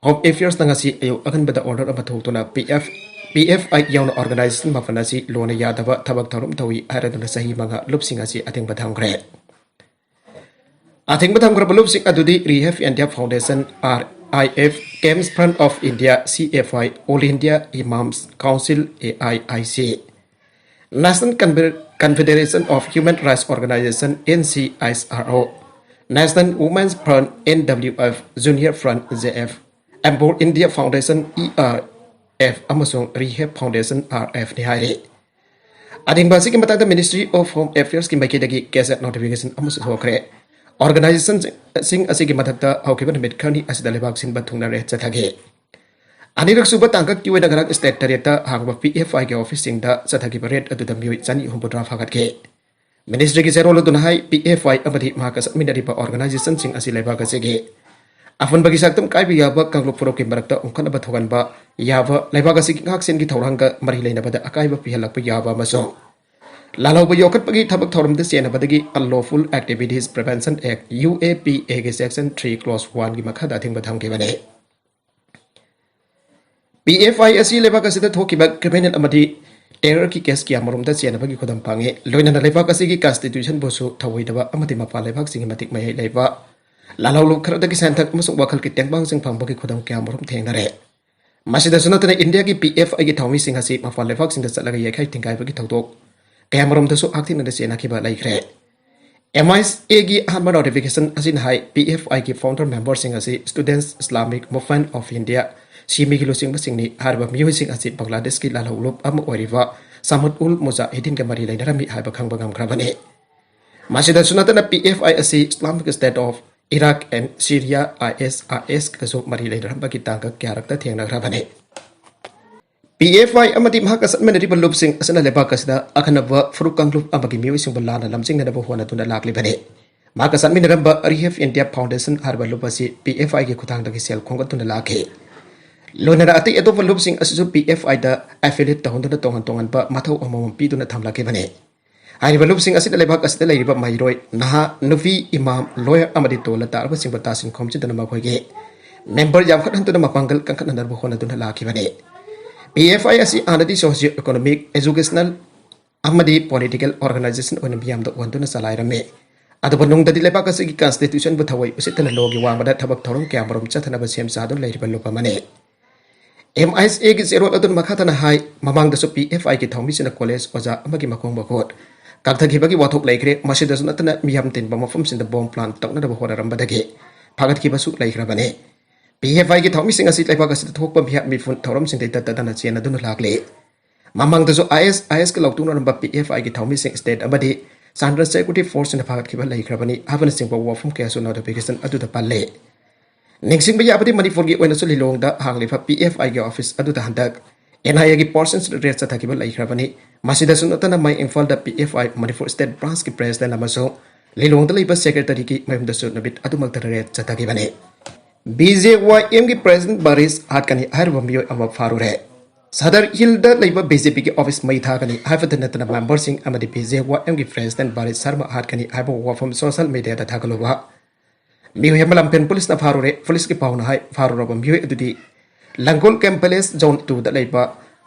Home Affairsꯅ ꯉꯁꯤ ꯑꯌꯨꯛ ꯑꯉꯟꯕꯗ ꯑꯣꯔꯗꯔ ꯑꯃ ꯊꯣꯛꯇꯨꯅ P F, P F I ꯌꯥꯎꯅ ꯑꯣꯔꯒꯅꯥꯏꯖꯦꯁꯟ ꯃꯥꯄꯟ ꯑꯁꯤ ꯂꯣꯟꯅ ꯌꯥꯗꯕ ꯊꯕꯛ ꯊꯧꯔꯝ ꯇꯧꯏ ꯍꯥꯏꯔꯗꯨꯅ ꯆꯍꯤ ꯃꯉꯥ ꯂꯨꯞꯁꯤꯡ ꯑꯁꯤ ꯑꯊꯤꯡꯕ ꯊꯝꯈ꯭ꯔꯦ꯫ ꯑꯊꯤꯡꯕ ꯊꯝꯈ꯭ꯔꯕ ꯂꯨꯞꯁꯤꯡ ꯑꯗꯨꯗꯤ Rehab India Foundation, R I F, Camps Front of India, C F I, All India Imams Council, A I I C, National Conver-, Confederation of Human Rights Organization, N C I R O, National Women's Front, N W F, Junior Front, J F, Empower India Foundation, E R F, ꯑꯃꯁꯨꯡ Rehab Foundation, R F ꯅꯤ ꯍꯥꯏꯔꯤ꯫ ꯑꯊꯤꯡꯕ ꯑꯁꯤꯒꯤ ꯃꯇꯥꯡꯗ Ministry of Home Affairsꯀꯤ ꯃꯥꯏꯀꯩꯗꯒꯤ gadget notification ꯑꯃꯁꯨ ꯊꯣꯛꯈ꯭ꯔꯦ꯫ ꯑꯣꯔꯒꯅꯥꯏꯖꯦꯁꯟꯁꯤꯡ ꯑꯁꯤꯒꯤ ꯃꯊꯛꯇ ꯍꯧꯈꯤꯕ ꯅꯨꯃꯤꯠ ꯈꯔꯅꯤ ꯑꯁꯤꯗ ꯂꯩꯕꯥꯛ ꯁꯤꯟꯕ ꯊꯨꯡꯅ ꯔꯦꯗ ꯆꯠꯊꯈꯤ꯫ ꯑꯅꯤꯔꯛ ꯁꯨꯕ ꯇꯥꯡꯀꯛꯀꯤ ꯑꯣꯏꯅ ꯉꯔꯥꯡ ꯁ꯭ꯇꯦꯠ ꯇꯔꯦꯠꯇ ꯍꯥꯡꯕ P F Iꯒꯤ ꯑꯣꯐꯤꯁꯁꯤꯡꯗ ꯆꯠꯊꯈꯤꯕ ꯔꯦꯗ ꯑꯗꯨꯗ ꯃꯤꯑꯣꯏ ꯆꯅꯤ ꯍꯨꯝꯐꯨꯇꯔꯥ ꯐꯥꯒꯠꯈꯤ꯫ ꯃꯤꯅꯤꯁꯇ꯭ꯔꯤꯒꯤ ꯆꯦꯔꯣꯜ ꯑꯗꯨꯅ ꯍꯥꯏ, P F I ꯑꯃꯗꯤ ꯃꯍꯥꯛꯀ ꯆꯠꯃꯤꯟꯅꯔꯤꯕ ꯑꯣꯔꯒꯅꯥꯏꯖꯦꯁꯟꯁꯤꯡ ꯑꯁꯤ ꯂꯩꯕꯥꯛ ꯑꯁꯤꯒꯤ ꯑꯄꯨꯟꯕꯒꯤ ꯁꯛꯇꯝ ꯀꯥꯏꯕ ꯌꯥꯕ ꯀꯥꯡꯂꯨꯞ ꯐꯨꯔꯨꯞꯀꯤ ꯃꯔꯛꯇ ꯎꯪꯈꯠꯅꯕ ꯊꯣꯛꯍꯟꯕ ꯌꯥꯕ, ꯂꯩꯕꯥꯛ ꯑꯁꯤꯒꯤ ꯉꯥꯛꯁꯦꯟꯒꯤ ꯊꯧꯔꯥꯡꯒ ꯃꯔꯤ ꯂꯩꯅꯕꯗ ꯑꯀꯥꯏꯕ ꯄꯤꯍꯜꯂꯛꯄ ꯌꯥꯕ ꯑꯃꯁꯨꯡ ꯂꯥꯜꯍꯧꯕ ꯌꯣꯛꯈꯠꯄꯒꯤ ꯊꯕꯛ ꯊꯧꯔꯝꯗ ꯆꯦꯟꯅꯕꯗꯒꯤ Unlawful Activities Prevention Act, U A P Aꯒꯤ Section three Clause oneꯒꯤ ꯃꯈꯥꯗ ꯑꯊꯤꯡꯕ ꯊꯝꯈꯤꯕꯅꯤ꯫ P F I ꯑꯁꯤ ꯂꯩꯕꯥꯛ ꯑꯁꯤꯗ ꯊꯣꯛꯈꯤꯕ ꯀ꯭ꯔꯤꯃꯤꯅꯦꯜ ꯑꯃꯗꯤ ꯇꯦꯔꯔꯒꯤ ꯀꯦꯁ ꯀꯌꯥꯃꯔꯨꯝꯗ ꯆꯦꯟꯅꯕꯒꯤ ꯈꯨꯗꯝ ꯐꯪꯉꯤ, ꯂꯣꯏꯅꯅ ꯂꯩꯕꯥꯛ ꯑꯁꯤꯒꯤ ꯀꯟꯁꯇꯤꯇ꯭ꯌꯨꯁꯟꯕꯨꯁꯨ ꯊꯧꯑꯣꯏꯗꯕ ꯑꯃꯗꯤ ꯃꯄꯥꯟ ꯂꯩꯕꯥꯛꯁꯤꯡꯒꯤ ꯃꯇꯤꯛ ꯃꯌꯥꯏ ꯂꯩꯕ, ꯂꯥꯜꯍꯧꯂꯨꯞ ꯈꯔꯗꯒꯤ ꯁꯦꯟꯊꯪ ꯑꯃꯁꯨꯡ ꯋꯥꯈꯜꯒꯤ ꯇꯦꯡꯕꯥꯡꯁꯤꯡ ꯐꯪꯕꯒꯤ ꯈꯨꯗꯝ ꯀꯌꯥꯃꯔꯨꯝ ꯊꯦꯡꯅꯔꯦ꯫ ꯃꯁꯤꯗꯁꯨ ꯅꯠꯇꯅ ꯏꯟꯗꯤꯌꯥꯒꯤ P F Iꯒꯤ ꯊꯧꯃꯤꯁꯤꯡ ꯑꯁꯤ ꯃꯄꯥꯟ ꯂꯩꯕꯥꯛꯁꯤꯡꯗ ꯆꯠꯂꯒ ꯌꯩꯈꯥꯏ ꯊꯤꯡꯒꯥꯏꯕꯒꯤ ꯊꯧꯗꯣꯛ ꯀꯌꯥꯃꯔꯨꯝꯗꯁꯨ ꯍꯛꯊꯦꯡꯅꯅ ꯆꯦꯟꯅꯈꯤꯕ ꯂꯩꯈ꯭ꯔꯦ꯫ M I S Aꯒꯤ ꯑꯍꯥꯟꯕ ꯅꯣꯇꯤꯐꯤꯀꯦꯁꯟ ꯑꯁꯤꯅ ꯍꯥꯏ, P F Iꯒꯤ ꯐꯥꯎꯟꯗꯔ ꯃꯦꯝꯕꯔꯁꯤꯡ ꯑꯁꯤ Students Islamic Movement of India, ꯁꯤꯃꯤꯒꯤ ꯂꯨꯆꯤꯡꯕꯁꯤꯡꯅꯤ꯫ ꯍꯥꯏꯔꯤꯕ ꯃꯤꯑꯣꯏꯁꯤꯡ ꯑꯁꯤ ꯕꯪꯒ꯭ꯂꯥꯗꯦꯁꯀꯤ ꯂꯥꯜꯍꯧꯂꯨꯞ ꯑꯃ ꯑꯣꯏꯔꯤꯕ ꯁꯃꯨꯗ ꯎꯜ ꯃꯨꯖꯥꯍꯤꯗꯤꯟꯒ ꯃꯔꯤ ꯂꯩꯅꯔꯝꯃꯤ ꯍꯥꯏꯕ ꯈꯪꯕ ꯉꯝꯈ꯭ꯔꯕꯅꯤ꯫ ꯃꯁꯤꯗꯁꯨ ꯅꯠꯇꯅ P F I ꯑꯁꯤ Islamic State of Iraq and Syria, I S I S ꯀꯁꯨ ꯃꯔꯤ ꯂꯩꯅꯔꯝꯕꯒꯤ ꯇꯥꯡꯀꯛ ꯀꯌꯥꯔꯛꯇ ꯊꯦꯡꯅꯈ꯭ꯔꯕꯅꯤ꯫ P F I ꯑꯃꯗꯤ ꯃꯍꯥꯛꯀ ꯆꯠꯃꯤꯟꯅꯔꯤꯕ ꯂꯨꯞꯁꯤꯡ ꯑꯁꯤꯅ ꯂꯩꯕꯥꯛ ꯑꯁꯤꯗ ꯑꯈꯟꯅꯕ ꯐꯨꯔꯨꯞ ꯀꯥꯡꯂꯨꯞ ꯑꯃꯒꯤ ꯃꯤꯑꯣꯏꯁꯤꯡꯕꯨ ꯂꯥꯟꯅ ꯂꯝꯖꯤꯡꯅꯅꯕ ꯍꯣꯠꯅꯗꯨꯅ ꯂꯥꯛꯂꯤꯕꯅꯤ꯫ ꯃꯍꯥꯛꯀ ꯆꯠꯃꯤꯟꯅꯔꯝꯕ Rehab India Foundation ꯍꯥꯏꯔꯤꯕ ꯂꯨꯞ ꯑꯁꯤ P F Iꯒꯤ ꯈꯨꯠꯊꯥꯡꯗꯒꯤ ꯁꯦꯜ ꯈꯣꯝꯒꯠꯇꯨꯅ ꯂꯥꯛꯈꯤ꯫ ꯂꯣꯏꯅꯅ ꯑꯇꯩ ꯑꯇꯣꯞꯄ ꯂꯨꯞꯁꯤꯡ ꯑꯁꯤꯁꯨ ꯄꯤ ꯑꯦꯐ ꯑꯥꯏꯗ ꯑꯦꯐꯤꯂꯦꯠ ꯇꯧꯍꯟꯗꯨꯅ ꯇꯣꯉꯥꯟ ꯇꯣꯉꯥꯟꯕ ꯃꯊꯧ ꯑꯃꯃꯝ ꯄꯤꯗꯨꯅ ꯊꯝꯂꯛꯈꯤꯕꯅꯤ꯫ ꯍꯥꯏꯔꯤꯕ ꯂꯨꯞꯁꯤꯡ ꯑꯁꯤꯗ ꯂꯩꯕꯥꯛ ꯑꯁꯤꯗ ꯂꯩꯔꯤꯕ ꯃꯍꯩꯔꯣꯏ, ꯅꯍꯥ, ꯅꯨꯄꯤ, ꯏꯃꯥꯝ, ꯂꯣꯌꯔ ꯑꯃꯗꯤ ꯇꯣꯜꯂ ꯇꯥꯔꯕꯁꯤꯡꯕꯨ ꯇꯥꯁꯤꯟ ꯈꯣꯝꯖꯤꯟꯗꯨꯅ ꯃꯈꯣꯏꯒꯤ ꯃꯦꯝꯕꯔ ꯌꯥꯝꯈꯠꯍꯟꯗꯨꯅ ꯃꯄꯥꯡꯒꯜ ꯀꯟꯈꯠꯍꯟꯅꯕ ꯍꯣꯠꯅꯗꯨꯅ ꯂꯥꯛꯈꯤꯕꯅꯤ꯫ ꯄꯤ ꯑꯦꯐ ꯑꯥꯏ ꯑꯁꯤ ꯍꯥꯟꯅꯗꯤ ꯁꯣꯁꯤꯌꯣ ꯏꯀꯣꯅꯣꯃꯤꯛ, ꯑꯦꯖꯨꯀꯦꯁꯅꯦꯜ ꯑꯃꯗꯤ ꯄꯣꯂꯤꯇꯤꯀꯦꯜ ꯑꯣꯔꯒꯅꯥꯏꯖꯦꯁꯟ ꯑꯣꯏꯅ ꯃꯤꯌꯥꯝꯗ ꯎꯍꯟꯗꯨꯅ ꯆꯂꯥꯏꯔꯝꯃꯤ꯫ ꯑꯗꯨꯕꯨ ꯅꯨꯡꯗꯗꯤ ꯂꯩꯕꯥꯛ ꯑꯁꯤꯒꯤ ꯀꯟꯁꯇꯤꯇ꯭ꯌꯨꯁꯟꯕꯨ ꯊꯑꯣꯏ ꯎꯁꯤꯠꯇꯅ ꯂꯣꯒꯤ ꯋꯥꯡꯃꯗ ꯊꯕꯛ ꯊꯧꯔꯝ ꯀꯌꯥꯃꯔꯨꯝ ꯆꯠꯊꯅꯕ ꯁꯦꯝ ꯁꯥꯗꯨꯅ ꯂꯩꯔꯤꯕ ꯂꯨꯞ ꯑꯃꯅꯤ꯫ ꯑꯦꯝ ꯑꯥꯏ ꯑꯦꯁ ꯑꯦꯒꯤ ꯆꯦꯔꯣꯜ ꯑꯗꯨꯅ ꯃꯈꯥ ꯇꯥꯅ ꯍꯥꯏ, ꯃꯃꯥꯡꯗꯁꯨ ꯄꯤ ꯑꯦꯐ ꯑꯥꯏꯒꯤ ꯊꯧꯃꯤꯁꯤꯡꯅ ꯀꯣꯂꯦꯖ ꯑꯣꯖꯥ ꯑꯃꯒꯤ ꯃꯈꯣꯡ ꯃꯈꯨꯠ ꯀꯛꯊꯈꯤꯕꯒꯤ ꯋꯥꯊꯣꯛ ꯂꯩꯈ꯭ꯔꯦ꯫ ꯃꯁꯤꯗꯁꯨ ꯅꯠꯇꯅ ꯃꯤꯌꯥꯝ ꯇꯤꯟꯕ ꯃꯐꯝꯁꯤꯡꯗ ꯕꯣꯝ ꯄ꯭ꯂꯥꯟ ꯇꯧꯅꯅꯕ ꯍꯣꯠꯅꯔꯝꯕꯗꯒꯤ ꯐꯒꯠꯈꯤꯕꯁꯨ ꯂꯩꯈ꯭ꯔꯕꯅꯤ꯫ ꯄꯤ ꯑꯦꯐ ꯑꯥꯏꯒꯤ ꯊꯧꯃꯤꯁꯤꯡ ꯑꯁꯤ ꯂꯩꯕꯥꯛ ꯑꯁꯤꯗ ꯊꯣꯛꯄ ꯃꯤꯍꯥꯠ ꯃꯤꯄꯨꯟ ꯊꯧꯔꯝꯁꯤꯡꯗꯒꯤ ꯇꯠꯇꯗꯅ ꯆꯦꯟꯅꯗꯨꯅ ꯂꯥꯛꯂꯤ꯫ ꯃꯃꯥꯡꯗꯁꯨ ꯑꯥꯏ ꯑꯦꯁ, ꯑꯥꯏ ꯑꯦꯁꯀ ꯂꯥꯎꯊꯣꯛꯅꯔꯝꯕ ꯄꯤ ꯑꯦꯐ ꯑꯥꯏꯒꯤ ꯊꯧꯃꯤꯁꯤꯡ ꯁ꯭ꯇꯦꯠ ꯑꯃꯗꯤ ꯁꯦꯟꯇ꯭ꯔꯦꯜ ꯁꯦꯀ꯭ꯌꯨꯔꯤꯇꯤ ꯐꯣꯔꯁꯁꯤꯡꯅ ꯐꯥꯒꯠꯈꯤꯕ ꯂꯩꯈ꯭ꯔꯕꯅꯤ ꯍꯥꯏꯕꯅꯆꯤꯡꯕ ꯋꯥꯐꯝ ꯀꯌꯥꯁꯨ ꯅꯣꯇꯤꯐꯤꯀꯦꯁꯟ ꯑꯗꯨꯗ ꯄꯜꯂꯤ꯫ ꯅꯤꯡꯁꯤꯡꯕ ꯌꯥꯕꯗꯤ ꯃꯅꯤꯄꯨꯔꯒꯤ ꯑꯣꯏꯅꯁꯨ ꯂꯤꯂꯣꯡꯗ ꯍꯥꯡꯂꯤꯕ ꯄꯤ ꯑꯦꯐ ꯑꯥꯏꯒꯤ ꯑꯣꯐꯤꯁ ꯑꯗꯨꯗ ꯍꯟꯗꯛ ꯑꯦꯟ ꯑꯥꯏ ꯑꯦꯒꯤ ꯄꯥꯔꯁꯟꯁ ꯔꯦꯗ ꯆꯠꯊꯈꯤꯕ ꯂꯩꯈ꯭ꯔꯕꯅꯤ꯫ ꯃꯁꯤꯗꯁꯨ ꯅꯠꯇꯅ ꯃꯩ ꯏꯝꯐꯥꯜꯗ ꯄꯤ ꯑꯦꯐ ꯑꯥꯏ ꯃꯅꯤꯄꯨꯔ ꯁ꯭ꯇꯦꯠ ꯕ꯭ꯔꯥꯟꯁꯀꯤ ꯄ꯭ꯔꯦꯁꯤꯗꯦꯟꯠ ꯑꯃꯁꯨꯡ ꯂꯤꯂꯣꯡꯗ ꯂꯩꯕ ꯁꯦꯀ꯭ꯔꯦꯇꯔꯤꯒꯤ ꯃꯌꯨꯝꯗꯁꯨ ꯅꯨꯃꯤꯠ ꯑꯗꯨꯃꯛꯇ ꯔꯦꯗ ꯆꯠꯊꯈꯤꯕꯅꯤ꯫ ꯕꯤ ꯖꯦ ꯋꯥꯏ ꯑꯦꯝꯒꯤ ꯄ꯭ꯔꯦꯁꯤꯗꯦꯟꯠ ꯕꯥꯔꯤꯁ ꯍꯥꯠꯀꯅꯤ ꯍꯥꯏꯔꯤꯕ ꯃꯤꯑꯣꯏ ꯑꯃ ꯐꯥꯔꯨꯔꯦ꯫ ꯁꯗꯔ ꯍꯤꯜꯗ ꯂꯩꯕ ꯕꯤ ꯖꯦ ꯄꯤꯒꯤ ꯑꯣꯐꯤꯁ ꯃꯩ ꯊꯥꯒꯅꯤ ꯍꯥꯏꯕꯇ ꯅꯠꯇꯅ ꯃꯦꯝꯕꯔꯁꯤꯡ ꯑꯃꯗꯤ ꯕꯤ ꯖꯦ ꯋꯥꯏ ꯑꯦꯝꯒꯤ ꯄ꯭ꯔꯦꯁꯤꯗꯦꯟꯠ ꯕꯥꯔꯤꯁ ꯁꯔꯃ ꯍꯥꯠꯀꯅꯤ ꯍꯥꯏꯕ ꯋꯥꯐꯝ ꯁꯣꯁꯤꯌꯦꯜ ꯃꯤꯗꯤꯌꯥꯗ ꯊꯥꯒꯠꯂꯨꯕ ꯃꯤꯑꯣꯏ ꯑꯃ ꯂꯝꯐꯦꯜ ꯄꯨꯂꯤꯁꯅ ꯐꯥꯔꯨꯔꯦ꯫ ꯄꯨꯂꯤꯁꯀꯤ ꯄꯥꯎꯅ ꯍꯥꯏ, ꯐꯥꯔꯨꯔꯕ ꯃꯤꯑꯣꯏ ꯑꯗꯨꯗꯤ ꯂꯪꯒꯣꯜ ꯀꯦꯝ ꯄꯦꯂꯦꯁ ꯖꯣꯟ ꯇꯨꯗ ꯂꯩꯕ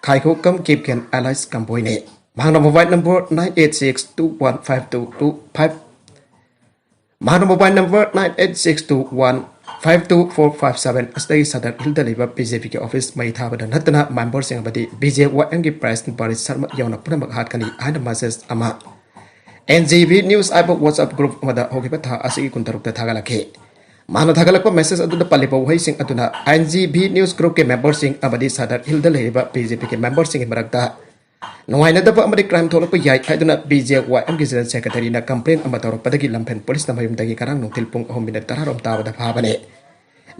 ꯈꯥꯏꯈꯣꯛꯀꯝ ꯀꯦꯞꯀꯦꯟ ꯑꯦꯂꯥꯏꯁ ꯀꯝꯕꯣꯏꯅꯤ꯫ ꯃꯍꯥꯛꯅ mobile number nine eight six two one five two two five, ꯃꯍꯥꯛꯅ mobile number nine eight six two one five two four five seven ꯑꯁꯤꯗꯒꯤ ꯁꯗꯔ ꯍꯤꯜꯗ ꯂꯩꯕ ꯕꯤ ꯖꯦ ꯄꯤꯒꯤ ꯑꯣꯐꯤꯁ ꯃꯩ ꯊꯥꯕꯗ ꯅꯠꯇꯅ ꯃꯦꯝꯕꯔꯁꯤꯡ ꯑꯃꯗꯤ ꯕꯤ ꯖꯦ ꯋꯥꯏ ꯑꯦꯝꯒꯤ ꯄ꯭ꯔꯦꯁꯤꯗꯦꯟꯠ ꯕꯥꯔꯤꯁ ꯁꯔꯃ ꯌꯥꯎꯅ ꯄꯨꯝꯅꯃꯛ ꯍꯥꯠꯀꯅꯤ ꯍꯥꯏꯅ ꯃꯦꯁꯦꯖ ꯑꯃ ꯑꯦꯟ ꯖꯤ ꯕꯤ ꯅ꯭ꯌꯨꯁ ꯍꯥꯏꯕ WhatsApp ꯒ꯭ꯔꯨꯞ ꯑꯃꯗ ꯍꯧꯈꯤꯕ ꯊꯥ ꯑꯁꯤꯒꯤ ꯀꯨꯟꯇꯔꯨꯛꯇ ꯊꯥꯒꯠꯂꯛꯈꯤ꯫ ꯃꯥꯅ ꯊꯥꯒꯠꯂꯛꯄ ꯃꯦꯁꯦꯖ ꯑꯗꯨꯗ ꯄꯜꯂꯤꯕ ꯋꯥꯍꯩꯁꯤꯡ ꯑꯗꯨꯅ ꯑꯦꯟ ꯖꯤ ꯕꯤ ꯅ꯭ꯌꯨꯁ ꯒ꯭ꯔꯨꯞꯀꯤ ꯃꯦꯝꯕꯔꯁꯤꯡ ꯑꯃꯗꯤ ꯁꯗꯔ ꯍꯤꯜꯗ ꯂꯩꯔꯤꯕ ꯕꯤ ꯖꯦ ꯄꯤꯒꯤ ꯃꯦꯝꯕꯔꯁꯤꯡꯒꯤ ꯃꯔꯛꯇ ꯅꯨꯡꯉꯥꯏꯅꯗꯕ ꯑꯃꯗꯤ ꯀ꯭ꯔꯥꯏꯝ ꯊꯣꯛꯂꯛꯄ ꯌꯥꯏ ꯍꯥꯏꯗꯨꯅ ꯕꯤ ꯖꯦ ꯋꯥꯏ ꯑꯦꯝꯒꯤ ꯖꯦꯅꯔꯦꯜ ꯁꯦꯀ꯭ꯔꯦꯇꯔꯤꯅ ꯀꯝꯄ꯭ꯂꯦꯟ ꯑꯃ ꯇꯧꯔꯛꯄꯗꯒꯤ ꯂꯝꯐꯦꯜ ꯄꯨꯂꯤꯁꯅ ꯃꯌꯨꯝꯗꯒꯤ ꯉꯔꯥꯡ ꯅꯨꯡꯊꯤꯜ ꯄꯨꯡ ꯑꯍꯨꯝ ꯃꯤꯅꯤꯠ ꯇꯔꯥꯔꯣꯝ ꯇꯥꯕꯗ ꯐꯥꯕꯅꯤ꯫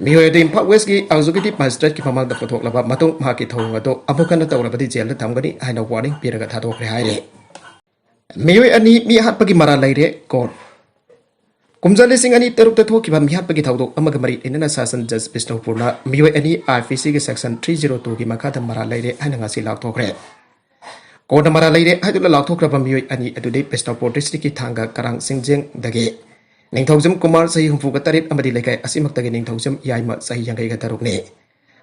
ꯃꯤꯑꯣꯏ ꯑꯗꯨ ꯏꯝꯐꯥꯜ ꯋꯦꯁꯀꯤ ꯑꯦꯛꯖꯤꯀ꯭ꯌꯨꯇꯤꯚ ꯃꯦꯖꯤꯁꯇ꯭ꯔꯦꯠꯀꯤ ꯃꯃꯥꯡꯗ ꯄꯨꯊꯣꯛꯂꯕ ꯃꯇꯨꯡ ꯃꯍꯥꯛꯀꯤ ꯊꯧꯑꯣꯡ ꯑꯗꯨ ꯑꯃꯨꯛ ꯍꯟꯅ ꯇꯧꯔꯕꯗꯤ ꯖꯦꯜꯗ ꯊꯝꯒꯅꯤ ꯍꯥꯏꯅ ꯋꯥꯔꯅꯤꯡ ꯄꯤꯔꯒ ꯊꯥꯗꯣꯛꯈ꯭ꯔꯦ ꯍꯥꯏꯔꯤ꯫ ꯃꯤꯑꯣꯏ ꯑꯅꯤ ꯃꯤ ꯍꯥꯠꯄꯒꯤ ꯃꯔꯥꯜ ꯂꯩꯔꯦ ꯀꯣꯔꯠ꯫ ꯀꯨꯝꯖꯥ ꯂꯤꯁꯤꯡ ꯑꯅꯤ ꯇꯔꯨꯛꯇ ꯊꯣꯛꯈꯤꯕ ꯃꯤꯍꯥꯠꯄꯒꯤ ꯊꯧꯗꯣꯛ ꯑꯃꯒ ꯃꯔꯤ ꯂꯩꯅꯅ ꯁꯥꯁꯟ ꯖꯁ ꯕꯤꯁꯅꯨꯄꯨꯔꯅ ꯃꯤꯑꯣꯏ ꯑꯅꯤ ꯑꯥꯏ ꯄꯤ ꯁꯤꯒꯤ ꯁꯦꯛꯁꯟ ꯊ꯭ꯔꯤ ꯖꯤꯔꯣ ꯇꯨꯒꯤ ꯃꯈꯥꯗ ꯃꯔꯥꯜ ꯂꯩꯔꯦ ꯍꯥꯏꯅ ꯉꯁꯤ ꯂꯥꯎꯊꯣꯛꯈ꯭ꯔꯦ꯫ ꯀꯣꯔꯠꯅ ꯃꯔꯥꯜ ꯂꯩꯔꯦ ꯍꯥꯏꯗꯨꯅ ꯂꯥꯎꯊꯣꯛꯈ꯭ꯔꯕ ꯃꯤꯑꯣꯏ ꯑꯅꯤ ꯑꯗꯨꯗꯤ ꯕꯤꯁꯅꯨꯄꯨꯔ ꯗꯤꯁꯇ꯭ꯔꯤꯛꯀꯤ ꯊꯥꯡꯒ ꯀꯔꯥꯡ ꯁꯤꯡꯖꯦꯡꯗꯒꯤ ꯅꯤꯡꯊꯧꯖꯝ ꯀꯨꯃꯥꯔ, ꯆꯍꯤ ꯍꯨꯝꯐꯨꯒ ꯇꯔꯦꯠ, ꯑꯃꯗꯤ ꯂꯩꯀꯥꯏ ꯑꯁꯤꯃꯛꯇꯒꯤ ꯅꯤꯡꯊꯧꯖꯝ ꯌꯥꯏꯃ, ꯆꯍꯤ ꯌꯥꯡꯈꯩꯒ ꯇꯔꯨꯛꯅꯤ꯫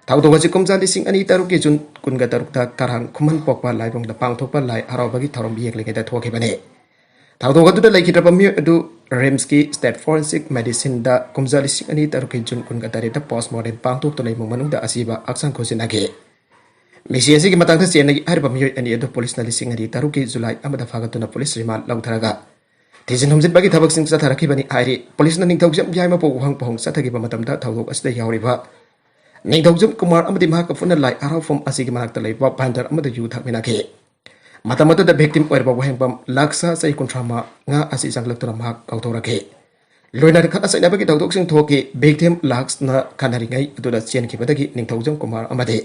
ꯊꯧꯗꯣꯛ ꯑꯁꯤ ꯀꯨꯝꯖꯥ ꯂꯤꯁꯤꯡ ꯑꯅꯤ ꯇꯔꯨꯛꯀꯤ ꯖꯨꯟ ꯀꯨꯟꯒ ꯇꯔꯨꯛꯇ ꯀꯔꯥꯡ ꯈꯨꯃꯟ ꯄꯣꯛꯄ ꯂꯥꯏꯕꯨꯡꯗ ꯄꯥꯡꯊꯣꯛꯄ ꯂꯥꯏ ꯍꯔꯥꯎꯕꯒꯤ ꯊꯧꯔꯝ ꯌꯦꯡꯂꯤꯉꯩꯗ ꯊꯣꯛꯈꯤꯕꯅꯤ꯫ ꯊꯧꯗꯣꯛ ꯑꯗꯨꯗ ꯂꯩꯈꯤꯗ꯭ꯔꯕ ꯃꯤꯑꯣꯏ ꯑꯗꯨ ꯔꯤꯝꯁꯀꯤ ꯁ꯭ꯇꯦꯠ ꯐꯣꯔꯦꯟꯁꯤꯛ ꯃꯦꯗꯤꯁꯤꯟꯗ ꯀꯨꯝꯖꯥ ꯂꯤꯁꯤꯡ ꯑꯅꯤ ꯇꯔꯨꯛꯀꯤ ꯖꯨꯟ ꯀꯨꯟꯒ ꯇꯔꯦꯠꯇ ꯄꯣꯁꯃꯣꯔꯇꯦꯝ ꯄꯥꯡꯊꯣꯛꯇꯨꯅ ꯏꯃꯨꯡ ꯃꯅꯨꯡꯗ ꯑꯁꯤꯕ ꯍꯛꯆꯥꯡ ꯈꯨꯠꯁꯤꯟꯅꯈꯤ꯫ ꯃꯤꯁꯤ ꯑꯁꯤꯒꯤ ꯃꯇꯥꯡꯗ ꯆꯦꯟꯅꯩ ꯍꯥꯏꯔꯤꯕ ꯃꯤꯑꯣꯏ ꯑꯅꯤ ꯑꯗꯨ ꯄꯨꯂꯤꯁꯅ ꯂꯤꯁꯤꯡ ꯑꯅꯤ ꯇꯔꯨꯛꯀꯤ ꯖꯨꯂꯥꯏ ꯑꯃꯗ ꯐꯥꯒꯠꯇꯨꯅ ꯄꯨꯂꯤꯁ ꯔꯤꯃꯥꯟ ꯂꯧꯊꯔꯒ ꯊꯤꯖꯤꯟ ꯍꯨꯝꯖꯤꯟꯕꯒꯤ ꯊꯕꯛꯁꯤꯡ ꯆꯠꯊꯔꯛꯈꯤꯕꯅꯤ ꯍꯥꯏꯔꯤ꯫ ꯄꯨꯂꯤꯁꯅ ꯅꯤꯡꯊꯧꯖꯝ ꯌꯥꯏꯃꯕꯨ ꯋꯥꯍꯪ ꯄꯥꯎꯍꯪ ꯆꯠꯊꯈꯤꯕ ꯃꯇꯝꯗ ꯊꯧꯗꯣꯛ ꯑꯁꯤꯗ ꯌꯥꯎꯔꯤꯕ ꯅꯤꯡꯊꯧꯖꯝ ꯀꯨꯃꯥꯔ ꯑꯃꯗꯤ ꯃꯍꯥꯛꯀ ꯄꯨꯟꯅ ꯂꯥꯏ ꯍꯔꯥꯎꯐꯝ ꯑꯁꯤꯒꯤ ꯃꯅꯥꯛꯇ ꯂꯩꯕ ꯚꯥꯟꯗꯔ ꯑꯃꯗ ꯌꯨ ꯊꯛꯃꯤꯟꯅꯈꯤ꯫ ꯃꯇꯝ ꯑꯗꯨꯗ ꯚꯤꯛꯇꯤꯝ ꯑꯣꯏꯔꯕ ꯋꯥꯍꯦꯡꯕꯝ ꯂꯥꯛꯁꯥ, ꯆꯍꯤ ꯀꯨꯟꯊ꯭ꯔꯥ ꯃꯉꯥ ꯑꯁꯤ ꯆꯪꯂꯛꯇꯨꯅ ꯃꯍꯥꯛ ꯀꯧꯊꯣꯔꯛꯈꯤ꯫ ꯂꯣꯏꯅꯅ ꯈꯠꯅ ꯆꯩꯅꯕꯒꯤ ꯊꯧꯗꯣꯛꯁꯤꯡ ꯊꯣꯛꯈꯤ꯫ ꯚꯤꯛꯇꯤꯝ ꯂꯥꯛꯁꯅ ꯈꯠꯅꯔꯤꯉꯩ ꯑꯗꯨꯗ ꯆꯦꯟꯈꯤꯕꯗꯒꯤ ꯅꯤꯡꯊꯧꯖꯝ ꯀꯨꯃꯥꯔ ꯑꯃꯗꯤ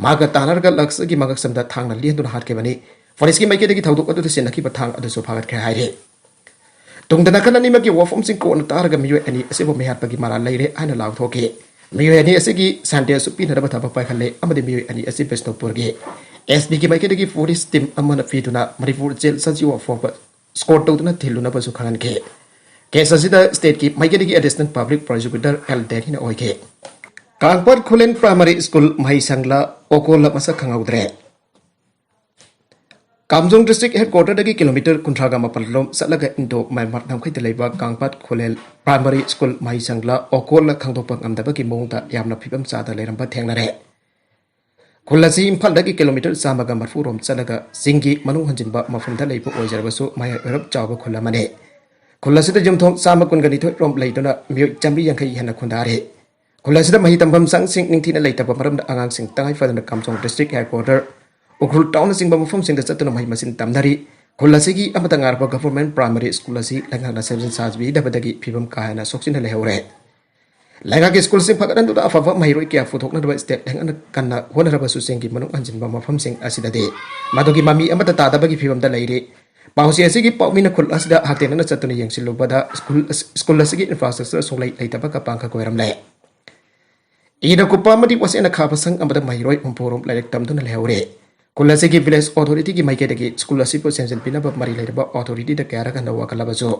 ꯃꯍꯥꯛꯀ ꯇꯥꯟꯅꯔꯒ ꯂꯥꯛꯁꯒꯤ ꯃꯉꯛꯁꯝꯗ ꯊꯥꯡꯅ ꯂꯦꯟꯗꯨꯅ ꯍꯥꯠꯈꯤꯕꯅꯤ꯫ ꯐꯣꯔꯦꯁꯀꯤ ꯃꯥꯏꯀꯩꯗꯒꯤ ꯊꯧꯗꯣꯛ ꯑꯗꯨꯗ ꯁꯤꯖꯤꯟꯅꯈꯤꯕ ꯊꯥꯡ ꯑꯗꯨꯁꯨ ꯐꯥꯒꯠꯈ꯭ꯔꯦ ꯍꯥꯏꯔꯤ꯫ ꯇꯨꯡꯗ ꯅꯥꯀꯜ ꯑꯅꯤꯃꯛꯀꯤ ꯋꯥꯐꯝꯁꯤꯡ ꯀꯣꯟꯅ ꯇꯥꯔꯒ ꯃꯤꯑꯣꯏ ꯑꯅꯤ ꯑꯁꯤꯕꯨ ꯃꯤꯍꯥꯠꯄꯒꯤ ꯃꯔꯥꯜ ꯂꯩꯔꯦ ꯍꯥꯏꯅ ꯂꯥꯎꯊꯣꯛꯈꯤ꯫ ꯃꯤꯑꯣꯏ ꯑꯅꯤ ꯑꯁꯤꯒꯤ ꯁꯦꯟꯇꯦꯟꯁꯁꯨ ꯄꯤꯅꯅꯕ ꯊꯕꯛ ꯄꯥꯏꯈꯠꯂꯦ ꯑꯃꯗꯤ ꯃꯤꯑꯣꯏ ꯑꯅꯤ ꯑꯁꯤ ꯕꯤꯁꯅꯨꯄꯨꯔꯒꯤ ꯑꯦꯁ ꯄꯤꯒꯤ ꯃꯥꯏꯀꯩꯗꯒꯤ ꯄꯨꯂꯤꯁ ꯇꯤꯝ ꯑꯃꯅ ꯄꯤꯗꯨꯅ ꯃꯅꯤꯄꯨꯔ ꯖꯦꯜ ꯁꯖꯤꯋꯥ ꯐꯥꯎꯕ ꯁ꯭ꯀꯣꯔꯠ ꯇꯧꯗꯨꯅ ꯊꯤꯜꯂꯨꯅꯕꯁꯨ ꯈꯪꯍꯟꯈꯤ꯫ ꯀꯦꯁ ꯑꯁꯤꯗ ꯁ꯭ꯇꯦꯠꯀꯤ ꯃꯥꯏꯀꯩꯗꯒꯤ ꯑꯦꯗꯤꯁꯅꯦꯜ ꯄꯕ꯭ꯂꯤꯛ ꯄ꯭ꯔꯣꯁꯤꯀ꯭ꯌꯨꯇꯔ ꯑꯦꯜ ꯗꯦꯅꯤꯅ ꯑꯣꯏꯈꯤ꯫ ꯀꯥꯡꯄꯥꯠ ꯈꯨꯂꯦꯟ ꯄ꯭ꯔꯥꯏꯃꯥꯔꯤ ꯁ꯭ꯀꯨꯜ ꯃꯍꯩꯁꯪꯂ ꯑꯣꯀꯣꯜꯂ ꯃꯁꯛ ꯈꯪꯍꯧꯗ꯭ꯔꯦ꯫ ꯀꯥꯝꯖꯣꯡ ꯗꯤꯁꯇ꯭ꯔꯤꯛ ꯍꯦꯗꯀ꯭ꯋꯥꯇꯔꯗꯒꯤ ꯀꯤꯂꯣꯃꯤꯇꯔ ꯀꯨꯟꯊ꯭ꯔꯥꯒ ꯃꯥꯄꯜ ꯂꯣꯝ ꯆꯠꯂꯒ ꯏꯟꯗꯣ ꯃ꯭ꯌꯥꯟꯃꯥꯔ ꯉꯝꯈꯩꯗ ꯂꯩꯕ ꯀꯥꯡꯄꯥꯠ ꯈꯨꯂꯦꯟ ꯄ꯭ꯔꯥꯏꯃꯥꯔꯤ ꯁ꯭ꯀꯨꯜ ꯃꯍꯩꯁꯪꯂ ꯑꯣꯀꯣꯜꯂ ꯈꯪꯗꯣꯛꯄ ꯉꯝꯗꯕꯒꯤ ꯃꯑꯣꯡꯗ ꯌꯥꯝꯅ ꯐꯤꯕꯝ ꯆꯥꯗ ꯂꯩꯔꯝꯕ ꯊꯦꯡꯅꯔꯦ꯫ ꯈꯨꯜ ꯑꯁꯤ ꯏꯝꯐꯥꯜꯗꯒꯤ ꯀꯤꯂꯣꯃꯤꯇꯔ ꯆꯥꯝꯃꯒ ꯃꯔꯤꯐꯨ ꯔꯣꯝ ꯆꯠꯂꯒ ꯆꯤꯡꯒꯤ ꯃꯅꯨꯡ ꯍꯟꯖꯤꯟꯕ ꯃꯐꯝꯗ ꯂꯩꯕ ꯑꯣꯏꯖꯔꯕꯁꯨ ꯃꯌꯥꯏ ꯑꯣꯏꯔꯞ ꯆꯥꯎꯕ ꯈꯨꯜ ꯑꯃꯅꯤ꯫ ꯈꯨꯜ ꯑꯁꯤꯗ ꯌꯨꯝꯊꯣꯡ ꯆꯥꯝꯃ ꯀꯨꯟꯒ ꯅꯤꯊꯣꯏ ꯔꯣꯝ ꯂꯩꯗꯨꯅ ꯃꯤꯑꯣꯏ ꯆꯥꯝꯃꯔꯤ ꯌꯥꯡꯈꯩ ꯍꯦꯟꯅ ꯈꯨꯟꯗꯥꯔꯤ꯫ ꯈꯨꯜ ꯑꯁꯤꯗ ꯃꯍꯩ ꯇꯝꯐꯝ ꯁꯪꯁꯤꯡ ꯅꯤꯡꯊꯤꯅ ꯂꯩꯇꯕ ꯃꯔꯝꯅ ꯑꯉꯥꯡꯁꯤꯡ ꯇꯉꯥꯏ ꯐꯗꯅ ꯀꯥꯝꯖꯣꯡ ꯗꯤꯁꯇ꯭ꯔꯤꯛ ꯍꯦꯗꯀ꯭ꯋꯥꯇꯔ, ꯎꯈ꯭ꯔꯨꯜ ꯇꯥꯎꯟꯅꯆꯤꯡꯕ ꯃꯐꯝꯁꯤꯡꯗ ꯆꯠꯇꯨꯅ ꯃꯍꯩ ꯃꯁꯤꯡ ꯇꯝꯅꯔꯤ꯫ ꯈꯨꯜ ꯑꯁꯤꯒꯤ ꯑꯃꯠꯇ ꯉꯥꯏꯔꯕ ꯒꯚꯔꯟꯃꯦꯟꯠ ꯄ꯭ꯔꯥꯏꯃꯥꯔꯤ ꯁ꯭ꯀꯨꯜ ꯑꯁꯤ ꯂꯩꯉꯥꯛꯅ ꯁꯦꯝꯖꯤꯟ ꯁꯥꯖꯤꯕꯤꯗꯕꯗꯒꯤ ꯐꯤꯕꯝ ꯀꯥ ꯍꯦꯟꯅ ꯁꯣꯛꯆꯤꯟꯅ ꯂꯩꯍꯧꯔꯦ꯫ ꯂꯩꯉꯥꯛꯀꯤ ꯁ꯭ꯀꯨꯜꯁꯤꯡ ꯐꯒꯠꯍꯟꯗꯨꯅ ꯑꯐꯕ ꯃꯍꯩꯔꯣꯏ ꯀꯌꯥ ꯄꯨꯊꯣꯛꯅꯅꯕ ꯁ꯭ꯇꯦꯠ ꯂꯩꯉꯥꯛꯅ ꯀꯟꯅ ꯍꯣꯠꯅꯔꯕꯁꯨ ꯆꯤꯡꯒꯤ ꯃꯅꯨꯡ ꯍꯟꯖꯤꯟꯕ ꯃꯐꯝꯁꯤꯡ ꯑꯁꯤꯗꯗꯤ ꯃꯗꯨꯒꯤ ꯃꯃꯤ ꯑꯃꯠꯇ ꯇꯥꯗꯕꯒꯤ ꯐꯤꯕꯝꯗ ꯂꯩꯔꯤ꯫ ꯄꯥꯎꯆꯦ ꯑꯁꯤꯒꯤ ꯄꯥꯎꯃꯤꯅ ꯈꯨꯜ ꯑꯁꯤꯗ ꯍꯛꯊꯦꯡꯅꯅ ꯆꯠꯇꯨꯅ ꯌꯦꯡꯁꯤꯜꯂꯨꯕꯗ ꯁ꯭ꯀꯨꯜ ꯑꯁ-, ꯁ꯭ꯀꯨꯜ ꯑꯁꯤꯒꯤ infrastructure ꯁꯨꯡꯂꯩ ꯂꯩꯇꯕꯒ ꯄꯥꯡꯈꯛ ꯑꯣꯏꯔꯝꯂꯦ꯫ ꯏꯅ ꯀꯨꯞꯄ ꯑꯃꯗꯤ ꯋꯥꯆꯦꯠꯅ ꯈꯥꯕ ꯁꯪ ꯑꯃꯗ ꯃꯍꯩꯔꯣꯏ ꯍꯨꯝꯐꯨ ꯔꯣꯝ ꯂꯥꯏꯔꯤꯛ ꯇꯝꯗꯨꯅ ꯂꯩꯍꯧꯔꯦ꯫ ꯈꯨꯜ ꯑꯁꯤꯒꯤ village authority ꯒꯤ ꯃꯥꯏꯀꯩꯗꯒꯤ ꯁ꯭ꯀꯨꯜ ꯑꯁꯤꯕꯨ ꯁꯦꯝꯖꯤꯟꯕꯤꯅꯕ ꯃꯔꯤ ꯂꯩꯅꯕ authority ꯗ ꯀꯌꯥꯔꯛ ꯍꯟꯅ ꯋꯥꯀꯠꯂꯕꯁꯨ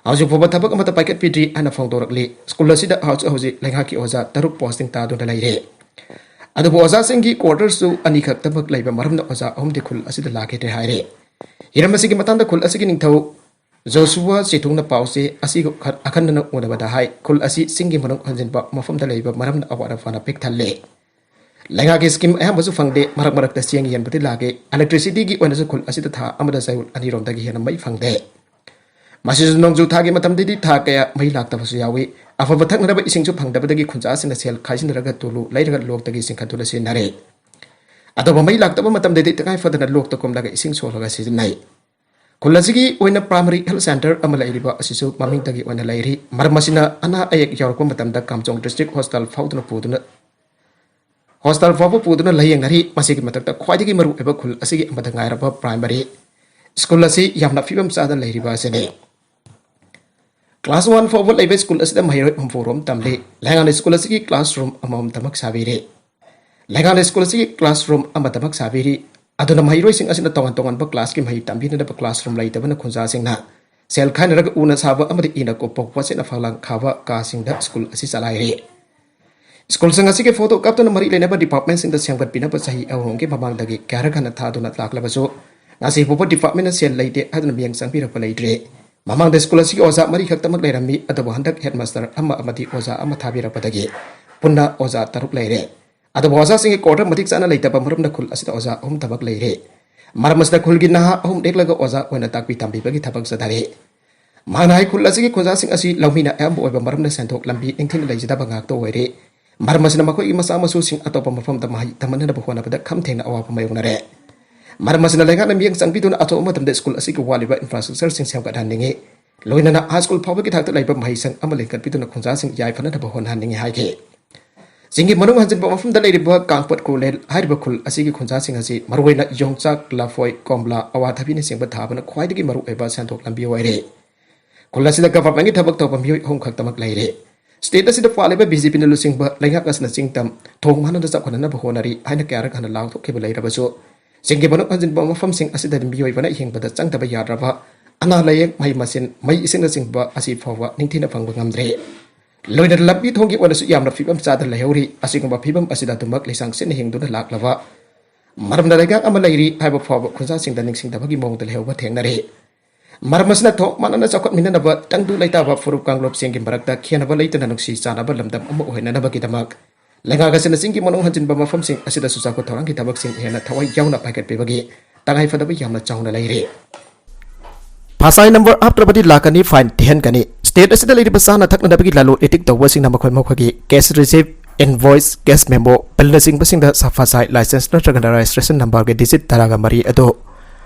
ꯍꯧꯖꯤꯛ ꯐꯥꯎꯕ ꯊꯕꯛ ꯑꯃꯠꯇ ꯄꯥꯏꯈꯠꯄꯤꯗ꯭ꯔꯤ ꯍꯥꯏꯅ ꯐꯣꯡꯗꯣꯔꯛꯂꯤ꯫ ꯁ꯭ꯀꯨꯜ ꯑꯁꯤꯗ ꯍꯧꯖꯤꯛ ꯍꯧꯖꯤꯛ ꯂꯩꯉꯥꯛꯀꯤ ꯑꯣꯖꯥ ꯇꯔꯨꯛ posting ꯇꯥꯗꯨꯅ ꯂꯩꯔꯦ꯫ ꯑꯗꯨꯕꯨ ꯑꯣꯖꯥꯁꯤꯡꯒꯤ quarters ꯁꯨ ꯑꯅꯤꯈꯛꯇꯃꯛ ꯂꯩꯕ ꯃꯔꯝꯅ ꯑꯣꯖꯥ ꯑꯍꯨꯝꯗꯤ ꯈꯨꯜ ꯑꯁꯤꯗ ꯂꯥꯛꯈꯤꯗ꯭ꯔꯦ ꯍꯥꯏꯔꯦ꯫ ꯍꯤꯔꯝ ꯑꯁꯤꯒꯤ ꯃꯇꯥꯡꯗ ꯈꯨꯜ ꯑꯁꯤꯒꯤ ꯅꯤꯡꯊꯧ ꯖꯣꯁꯨꯋꯥ ꯆꯦꯊꯨꯡꯅ ꯄꯥꯎꯆꯦ ꯑꯁꯤꯒ ꯑꯈꯟꯅꯅ ꯎꯅꯕꯗ ꯍꯥꯏ, ꯈꯨꯜ ꯑꯁꯤ ꯆꯤꯡꯒꯤ ꯃꯅꯨꯡ ꯍꯟꯖꯤꯟꯕ ꯃꯐꯝꯗ ꯂꯩꯕ ꯃꯔꯝꯅ ꯑꯋꯥꯠ ꯑꯄꯥꯅ ꯄꯤꯛ ꯊꯜꯂꯦ꯫ ꯂꯩꯉꯥꯛꯀꯤ scheme ꯑꯌꯥꯝꯕꯁꯨ ꯐꯪꯗꯦ, ꯃꯔꯛ ꯃꯔꯛꯇ ꯆꯦꯡ ꯌꯦꯟꯕꯗꯤ ꯂꯥꯛꯏ꯫ Electricity ꯒꯤ ꯑꯣꯏꯅꯁꯨ ꯈꯨꯜ ꯑꯁꯤꯗ ꯊꯥ ꯑꯃꯗ ꯆꯌꯣꯜ ꯑꯅꯤꯔꯣꯝꯗꯒꯤ ꯍꯦꯟꯅ ꯃꯩ ꯐꯪꯗꯦ꯫ ꯃꯁꯤꯁꯨ ꯅꯣꯡꯖꯨ ꯊꯥꯒꯤ ꯃꯇꯝꯗꯗꯤ ꯊꯥ ꯀꯌꯥ ꯃꯩ ꯂꯥꯛꯇꯕꯁꯨ ꯌꯥꯎꯏ꯫ ꯑꯐꯕ ꯊꯛꯅꯅꯕ ꯏꯁꯤꯡꯁꯨ ꯐꯪꯗꯕꯗꯒꯤ ꯈꯨꯟꯖꯥꯁꯤꯡꯅ ꯁꯦꯜ ꯈꯥꯏꯖꯤꯟꯅꯔꯒ ꯇꯨꯂꯨ ꯂꯩꯔꯒ ꯂꯣꯛꯇꯒꯤ ꯆꯤꯡꯈꯠꯇꯨꯅ ꯁꯤꯖꯤꯟꯅꯔꯦ꯫ ꯑꯗꯨꯕꯨ ꯃꯩ ꯂꯥꯛꯇꯕ ꯃꯇꯝꯗꯗꯤ ꯇꯉꯥꯏ ꯐꯗꯅ ꯂꯣꯛꯇ ꯀꯨꯝꯂꯒ ꯏꯁꯤꯡ ꯁꯣꯜꯂꯒ ꯁꯤꯖꯤꯟꯅꯩ꯫ ꯈꯨꯜ ꯑꯁꯤꯒꯤ ꯑꯣꯏꯅ primary health centre ꯑꯃ ꯂꯩꯔꯤꯕ ꯑꯁꯤꯁꯨ ꯃꯃꯤꯡꯇꯒꯤ ꯑꯣꯏꯅ ꯂꯩꯔꯤ꯫ ꯃꯔꯝ ꯑꯁꯤꯅ ꯑꯅꯥ ꯑꯌꯦꯛ ꯌꯥꯎꯔꯛꯄ ꯃꯇꯝꯗ ꯀꯥꯝꯖꯣꯡ district hospital ꯐꯥꯎꯗꯨꯅ ꯄꯨꯗꯨꯅ, hospital ꯐꯥꯎꯕ ꯄꯨꯗꯨꯅ ꯂꯥꯌꯦꯡꯅꯔꯤ꯫ ꯃꯁꯤꯒꯤ ꯃꯊꯛꯇ ꯈ꯭ꯋꯥꯏꯗꯒꯤ ꯃꯔꯨꯑꯣꯏꯕ ꯈꯨꯜ ꯑꯁꯤꯒꯤ ꯑꯃꯗ ꯉꯥꯏꯔꯕ primary school ꯑꯁꯤ ꯌꯥꯝꯅ ꯐꯤꯕꯝ ꯆꯥꯗ ꯂꯩꯔꯤꯕ ꯑꯁꯤꯅꯤ꯫ Class one ꯐꯥꯎꯕ ꯂꯩꯕ ꯁ꯭ꯀꯨꯜ ꯑꯁꯤꯗ ꯃꯍꯩꯔꯣꯏ ꯍꯨꯝꯐꯨ ꯔꯣꯝ ꯇꯝꯂꯤ꯫ ꯂꯩꯉꯥꯛꯅ ꯁ꯭ꯀꯨꯜ ꯑꯁꯤꯒꯤ classroom ꯑꯃꯃꯝꯇꯃꯛ ꯁꯥꯕꯤꯔꯤ꯫ ꯂꯩꯉꯥꯛꯅ ꯁ꯭ꯀꯨꯜ ꯑꯁꯤꯒꯤ classroom ꯑꯃꯗꯃꯛ ꯁꯥꯕꯤꯔꯤ꯫ ꯑꯗꯨꯅ ꯃꯍꯩꯔꯣꯏꯁꯤꯡ ꯑꯁꯤꯅ ꯇꯣꯉꯥꯟ ꯇꯣꯉꯥꯟꯕ class ꯀꯤ ꯃꯍꯩ ꯇꯝꯕꯤꯅꯅꯕ classroom ꯂꯩꯇꯕꯅ ꯈꯨꯟꯖꯥꯁꯤꯡꯅ ꯁꯦꯜ ꯈꯥꯏꯅꯔꯒ ꯎꯅ ꯁꯥꯕ ꯑꯃꯗꯤ ꯏꯅ ꯀꯨꯞꯄ ꯋꯥꯆꯦꯠꯅ ꯐꯛꯂꯥꯡ ꯈꯥꯕ ꯀꯥꯁꯤꯡꯗ ꯁ꯭ꯀꯨꯜ ꯑꯁꯤ ꯆꯂꯥꯏꯔꯤ꯫ ꯁ꯭ꯀꯨꯜꯁꯤꯡ ꯑꯁꯤꯒꯤ ꯐꯣꯇꯣ ꯀꯥꯞꯇꯨꯅ ꯃꯔꯤ ꯂꯩꯅꯕ department ꯁꯤꯡꯗ ꯁꯦꯝꯒꯠꯄꯤꯅꯕ ꯆꯍꯤ ꯑꯍꯨꯝꯒꯤ ꯃꯃꯥꯡꯗꯒꯤ ꯀꯌꯥꯔꯛ ꯍꯟꯅ ꯊꯥꯗꯨꯅ ꯂꯥꯛꯂꯕꯁꯨ ꯉꯁꯤ ꯐꯥꯎꯕ department ꯅ ꯁꯦꯜ ꯂꯩꯇꯦ ꯍꯥꯏꯗꯨꯅ ꯃꯤꯠꯌꯦꯡ ꯆꯪꯕꯤꯔꯛꯄ ꯂꯩꯇ꯭ꯔꯤ꯫ ꯃꯃꯥꯡꯗ ꯁ꯭ꯀꯨꯜ ꯑꯁꯤꯒꯤ ꯑꯣꯖꯥ ꯃꯔꯤ ꯈꯛꯇꯃꯛ ꯂꯩꯔꯝꯃꯤ, ꯑꯗꯨꯕꯨ ꯍꯟꯗꯛ headmaster ꯑꯃ ꯑꯃꯗꯤ ꯑꯣꯖꯥ ꯑꯃ ꯊꯥꯕꯤꯔꯛꯄꯗꯒꯤ ꯄꯨꯟꯅ ꯑꯣꯖꯥ ꯇꯔꯨꯛ ꯂꯩꯔꯦ꯫ ꯑꯗꯨꯕꯨ ꯑꯣꯖꯥꯁꯤꯡꯒꯤ quarter ꯃꯇꯤꯛ ꯆꯥꯅ ꯂꯩꯇꯕ ꯃꯔꯝꯅ ꯈꯨꯜ ꯑꯁꯤꯗ ꯑꯣꯖꯥ ꯑꯍꯨꯝ ꯊꯕꯛ ꯂꯩꯔꯦ꯫ ꯃꯔꯝ ꯑꯁꯤꯅ ꯈꯨꯜꯒꯤ ꯅꯍꯥ ꯑꯍꯨꯝ ꯅꯦꯛꯂꯒ ꯑꯣꯖꯥ ꯑꯣꯏꯅ ꯇꯥꯛꯄꯤ ꯇꯝꯕꯤꯕꯒꯤ ꯊꯕꯛ ꯆꯠꯊꯔꯤ꯫ ꯃꯍꯥꯛꯅ ꯍꯥꯏ, ꯈꯨꯜ ꯑꯁꯤꯒꯤ ꯈꯨꯟꯖꯥꯁꯤꯡ ꯑꯁꯤ ꯂꯧꯃꯤꯅ ꯑꯌꯥꯝꯕ ꯑꯣꯏꯕ ꯃꯔꯝꯅ ꯁꯦꯟꯊꯣꯛ ꯂꯝꯕꯤ ꯅꯤꯡꯊꯤꯅ ꯂꯩꯖꯗꯕ ꯉꯥꯛꯇ ꯑꯣꯏꯔꯦ꯫ ꯃꯔꯝ ꯑꯁꯤꯅ ꯃꯈꯣꯏꯒꯤ ꯃꯆꯥ ꯃꯁꯨꯁꯤꯡ ꯑꯇꯣꯞꯄ ꯃꯐꯝꯗ ꯃꯍꯩ ꯇꯝꯍꯟꯅꯅꯕ ꯍꯣꯠꯅꯕꯗ ꯈꯝ ꯊꯦꯡꯅ ꯑꯋꯥꯕ ꯃꯥꯌꯣꯛꯅꯔꯦ꯫ ꯃꯔꯝ ꯑꯁꯤꯅ ꯂꯩꯉꯥꯛꯅ ꯃꯤꯠꯌꯦꯡ ꯆꯪꯕꯤꯗꯨꯅ ꯑꯇꯣꯞꯄ ꯃꯇꯝꯗ ꯁ꯭ꯀꯨꯜ ꯑꯁꯤꯒꯤ ꯋꯥꯠꯂꯤꯕ infrastructure ꯁꯤꯡ ꯁꯦꯝꯒꯠꯍꯟꯅꯤꯡꯏ꯫ ꯂꯣꯏꯅꯅ high school ꯐꯥꯎꯕꯒꯤ ꯊꯥꯛꯇ ꯂꯩꯕ ꯃꯍꯩꯁꯪ ꯑꯃ ꯂꯤꯡꯈꯠꯄꯤꯗꯨꯅ ꯈꯨꯟꯖꯥꯁꯤꯡ ꯌꯥꯏꯐꯅꯅꯕ ꯍꯣꯠꯅꯍꯟꯅꯤꯡꯏ ꯍꯥꯏꯈꯤ꯫ ꯆꯤꯡꯒꯤ ꯃꯅꯨꯡ ꯍꯟꯖꯤꯟꯕ ꯃꯐꯝꯗ ꯂꯩꯔꯤꯕ ꯀꯥꯡꯄꯣꯠ ꯈꯨꯂꯦꯟ ꯍꯥꯏꯔꯤꯕ ꯈꯨꯜ ꯑꯁꯤꯒꯤ ꯈꯨꯟꯖꯥꯁꯤꯡ ꯑꯁꯤ ꯃꯔꯨꯑꯣꯏꯅ ꯌꯣꯡꯆꯥꯛ, ꯂꯐꯣꯏ, ꯀꯣꯝꯂꯥ, ꯑꯋꯥꯊꯕꯤꯅꯆꯤꯡꯕ ꯊꯥꯕꯅ ꯈ꯭ꯋꯥꯏꯗꯒꯤ ꯃꯔꯨꯑꯣꯏꯕ ꯁꯦꯟꯊꯣꯛ ꯂꯝꯕꯤ ꯑꯣꯏꯔꯦ꯫ ꯈꯨꯜ ꯑꯁꯤꯗ ꯒꯚꯔꯟꯃꯦꯟꯠꯀꯤ ꯊꯕꯛ ꯇꯧꯕ ꯃꯤꯑꯣꯏ ꯑꯍꯨꯝ ꯈꯛꯇꯃꯛ ꯂꯩꯔꯦ꯫ ꯁ꯭ꯇꯦꯠ ꯑꯁꯤꯗ ꯄꯥꯜꯂꯤꯕ ꯕꯤ ꯖꯦ ꯄꯤꯅ ꯂꯨꯆꯤꯡꯕ ꯂꯩꯉꯥꯛ ꯑꯁꯤꯅ ꯆꯤꯡ ꯇꯝ ꯊꯣꯡ ꯃꯥꯟꯅꯅ ꯆꯥꯎꯈꯠꯅꯅꯕ ꯍꯣꯠꯅꯔꯤ ꯍꯥꯏꯅ ꯀꯌꯥꯔꯛ ꯍꯟꯅ ꯂꯥꯎꯊꯣꯛꯈꯤꯕ ꯂꯩꯔꯕꯁꯨ, ꯆꯤꯡꯒꯤ ꯃꯅꯨꯡ ꯍꯟꯖꯤꯟꯕ ꯃꯐꯝꯁꯤꯡ ꯑꯁꯤꯗ ꯃꯤꯑꯣꯏꯕꯅ ꯍꯤꯡꯕꯗ ꯆꯪꯗꯕ ꯌꯥꯗ꯭ꯔꯕ ꯑꯅꯥ ꯂꯥꯏꯌꯦꯡ, ꯃꯍꯩ ꯃꯁꯤꯡ, ꯃꯩ ꯏꯁꯤꯡꯅꯆꯤꯡꯕ ꯑꯁꯤ ꯐꯥꯎꯕ ꯅꯤꯡꯊꯤꯅ ꯐꯪꯕ ꯉꯝꯗ꯭ꯔꯦ꯫ ꯂꯣꯏꯅꯅ ꯂꯝꯕꯤ ꯊꯣꯡꯒꯤ ꯑꯣꯏꯅꯁꯨ ꯌꯥꯝꯅ ꯐꯤꯕꯝ ꯆꯥꯗ ꯂꯩꯍꯧꯔꯤ꯫ ꯑꯁꯤꯒꯨꯝꯕ ꯐꯤꯕꯝ ꯑꯁꯤꯗ ꯑꯗꯨꯃꯛ ꯂꯤꯁꯥꯡ ꯁꯤꯠꯅ ꯍꯤꯡꯗꯨꯅ ꯂꯥꯛꯂꯕ ꯃꯔꯝꯅ ꯂꯩꯉꯥꯛ ꯑꯃ ꯂꯩꯔꯤ ꯍꯥꯏꯕ ꯐꯥꯎꯕ ꯈꯨꯟꯖꯥꯁꯤꯡꯗ ꯅꯤꯡꯁꯤꯡꯗꯕꯒꯤ ꯃꯑꯣꯡꯗ ꯂꯩꯍꯧꯕ ꯊꯦꯡꯅꯔꯦ꯫ ꯃꯔꯝ ꯑꯁꯤꯅ ꯊꯣꯡ ꯃꯥꯟꯅꯅ ꯆꯥꯎꯈꯠꯃꯤꯟꯅꯅꯕ ꯇꯪꯗꯨ ꯂꯩꯇꯥꯕ ꯐꯨꯔꯨꯞ ꯀꯥꯡꯂꯨꯞꯁꯤꯡꯒꯤ ꯃꯔꯛꯇ ꯈꯦꯟꯅꯕ ꯂꯩꯇꯅ ꯅꯨꯡꯁꯤ ꯆꯥꯟꯅꯕ ꯂꯝꯗꯝ ꯑꯃ ꯑꯣꯏꯍꯟꯅꯅꯕꯒꯤꯗꯃꯛ ꯂꯩꯉꯥꯛ ꯑꯁꯤꯅ ꯆꯤꯡꯒꯤ ꯃꯅꯨꯡ ꯍꯟꯖꯤꯟꯕ ꯃꯐꯝꯁꯤꯡ ꯑꯁꯤꯗꯁꯨ ꯆꯥꯎꯈꯠ ꯊꯧꯔꯥꯡꯒꯤ ꯊꯕꯛꯁꯤꯡ ꯍꯦꯟꯅ ꯊꯋꯥꯏ ꯌꯥꯎꯅ ꯄꯥꯏꯈꯠꯄꯤꯕꯒꯤ ꯇꯉꯥꯏꯐꯗꯕ ꯌꯥꯝꯅ ꯆꯥꯎꯅ ꯂꯩꯔꯦ꯫ ꯐꯁꯥꯏ ꯅꯝꯕꯔ ꯍꯥꯞꯇ꯭ꯔꯕꯗꯤ ꯂꯥꯛ ꯑꯅꯤ ꯐꯥꯏꯟ ꯊꯤꯍꯟꯒꯅꯤ꯫ ꯁ꯭ꯇꯦꯠ ꯑꯁꯤꯗ ꯂꯩꯔꯤꯕ ꯆꯥꯅ ꯊꯛꯅꯅꯕꯒꯤ ꯂꯂꯣꯟ ꯏꯇꯤꯛ ꯇꯧꯕꯁꯤꯡꯅ ꯃꯈꯣꯏ ꯃꯈꯣꯏꯒꯤ cash receipt, invoice, cash memo, ꯕꯤꯜꯅꯆꯤꯡꯕꯁꯤꯡꯗ ꯐꯁꯥꯏ ꯂꯥꯏꯁꯦꯟꯁ ꯅꯠꯇ꯭ꯔꯒ ꯔꯦꯖꯤꯁꯇ꯭ꯔꯦꯁꯟ ꯅꯝꯕꯔꯒꯤ ꯗꯤꯖꯤꯠ ꯇꯔꯥꯒ ꯃꯔꯤ ꯑꯗꯨ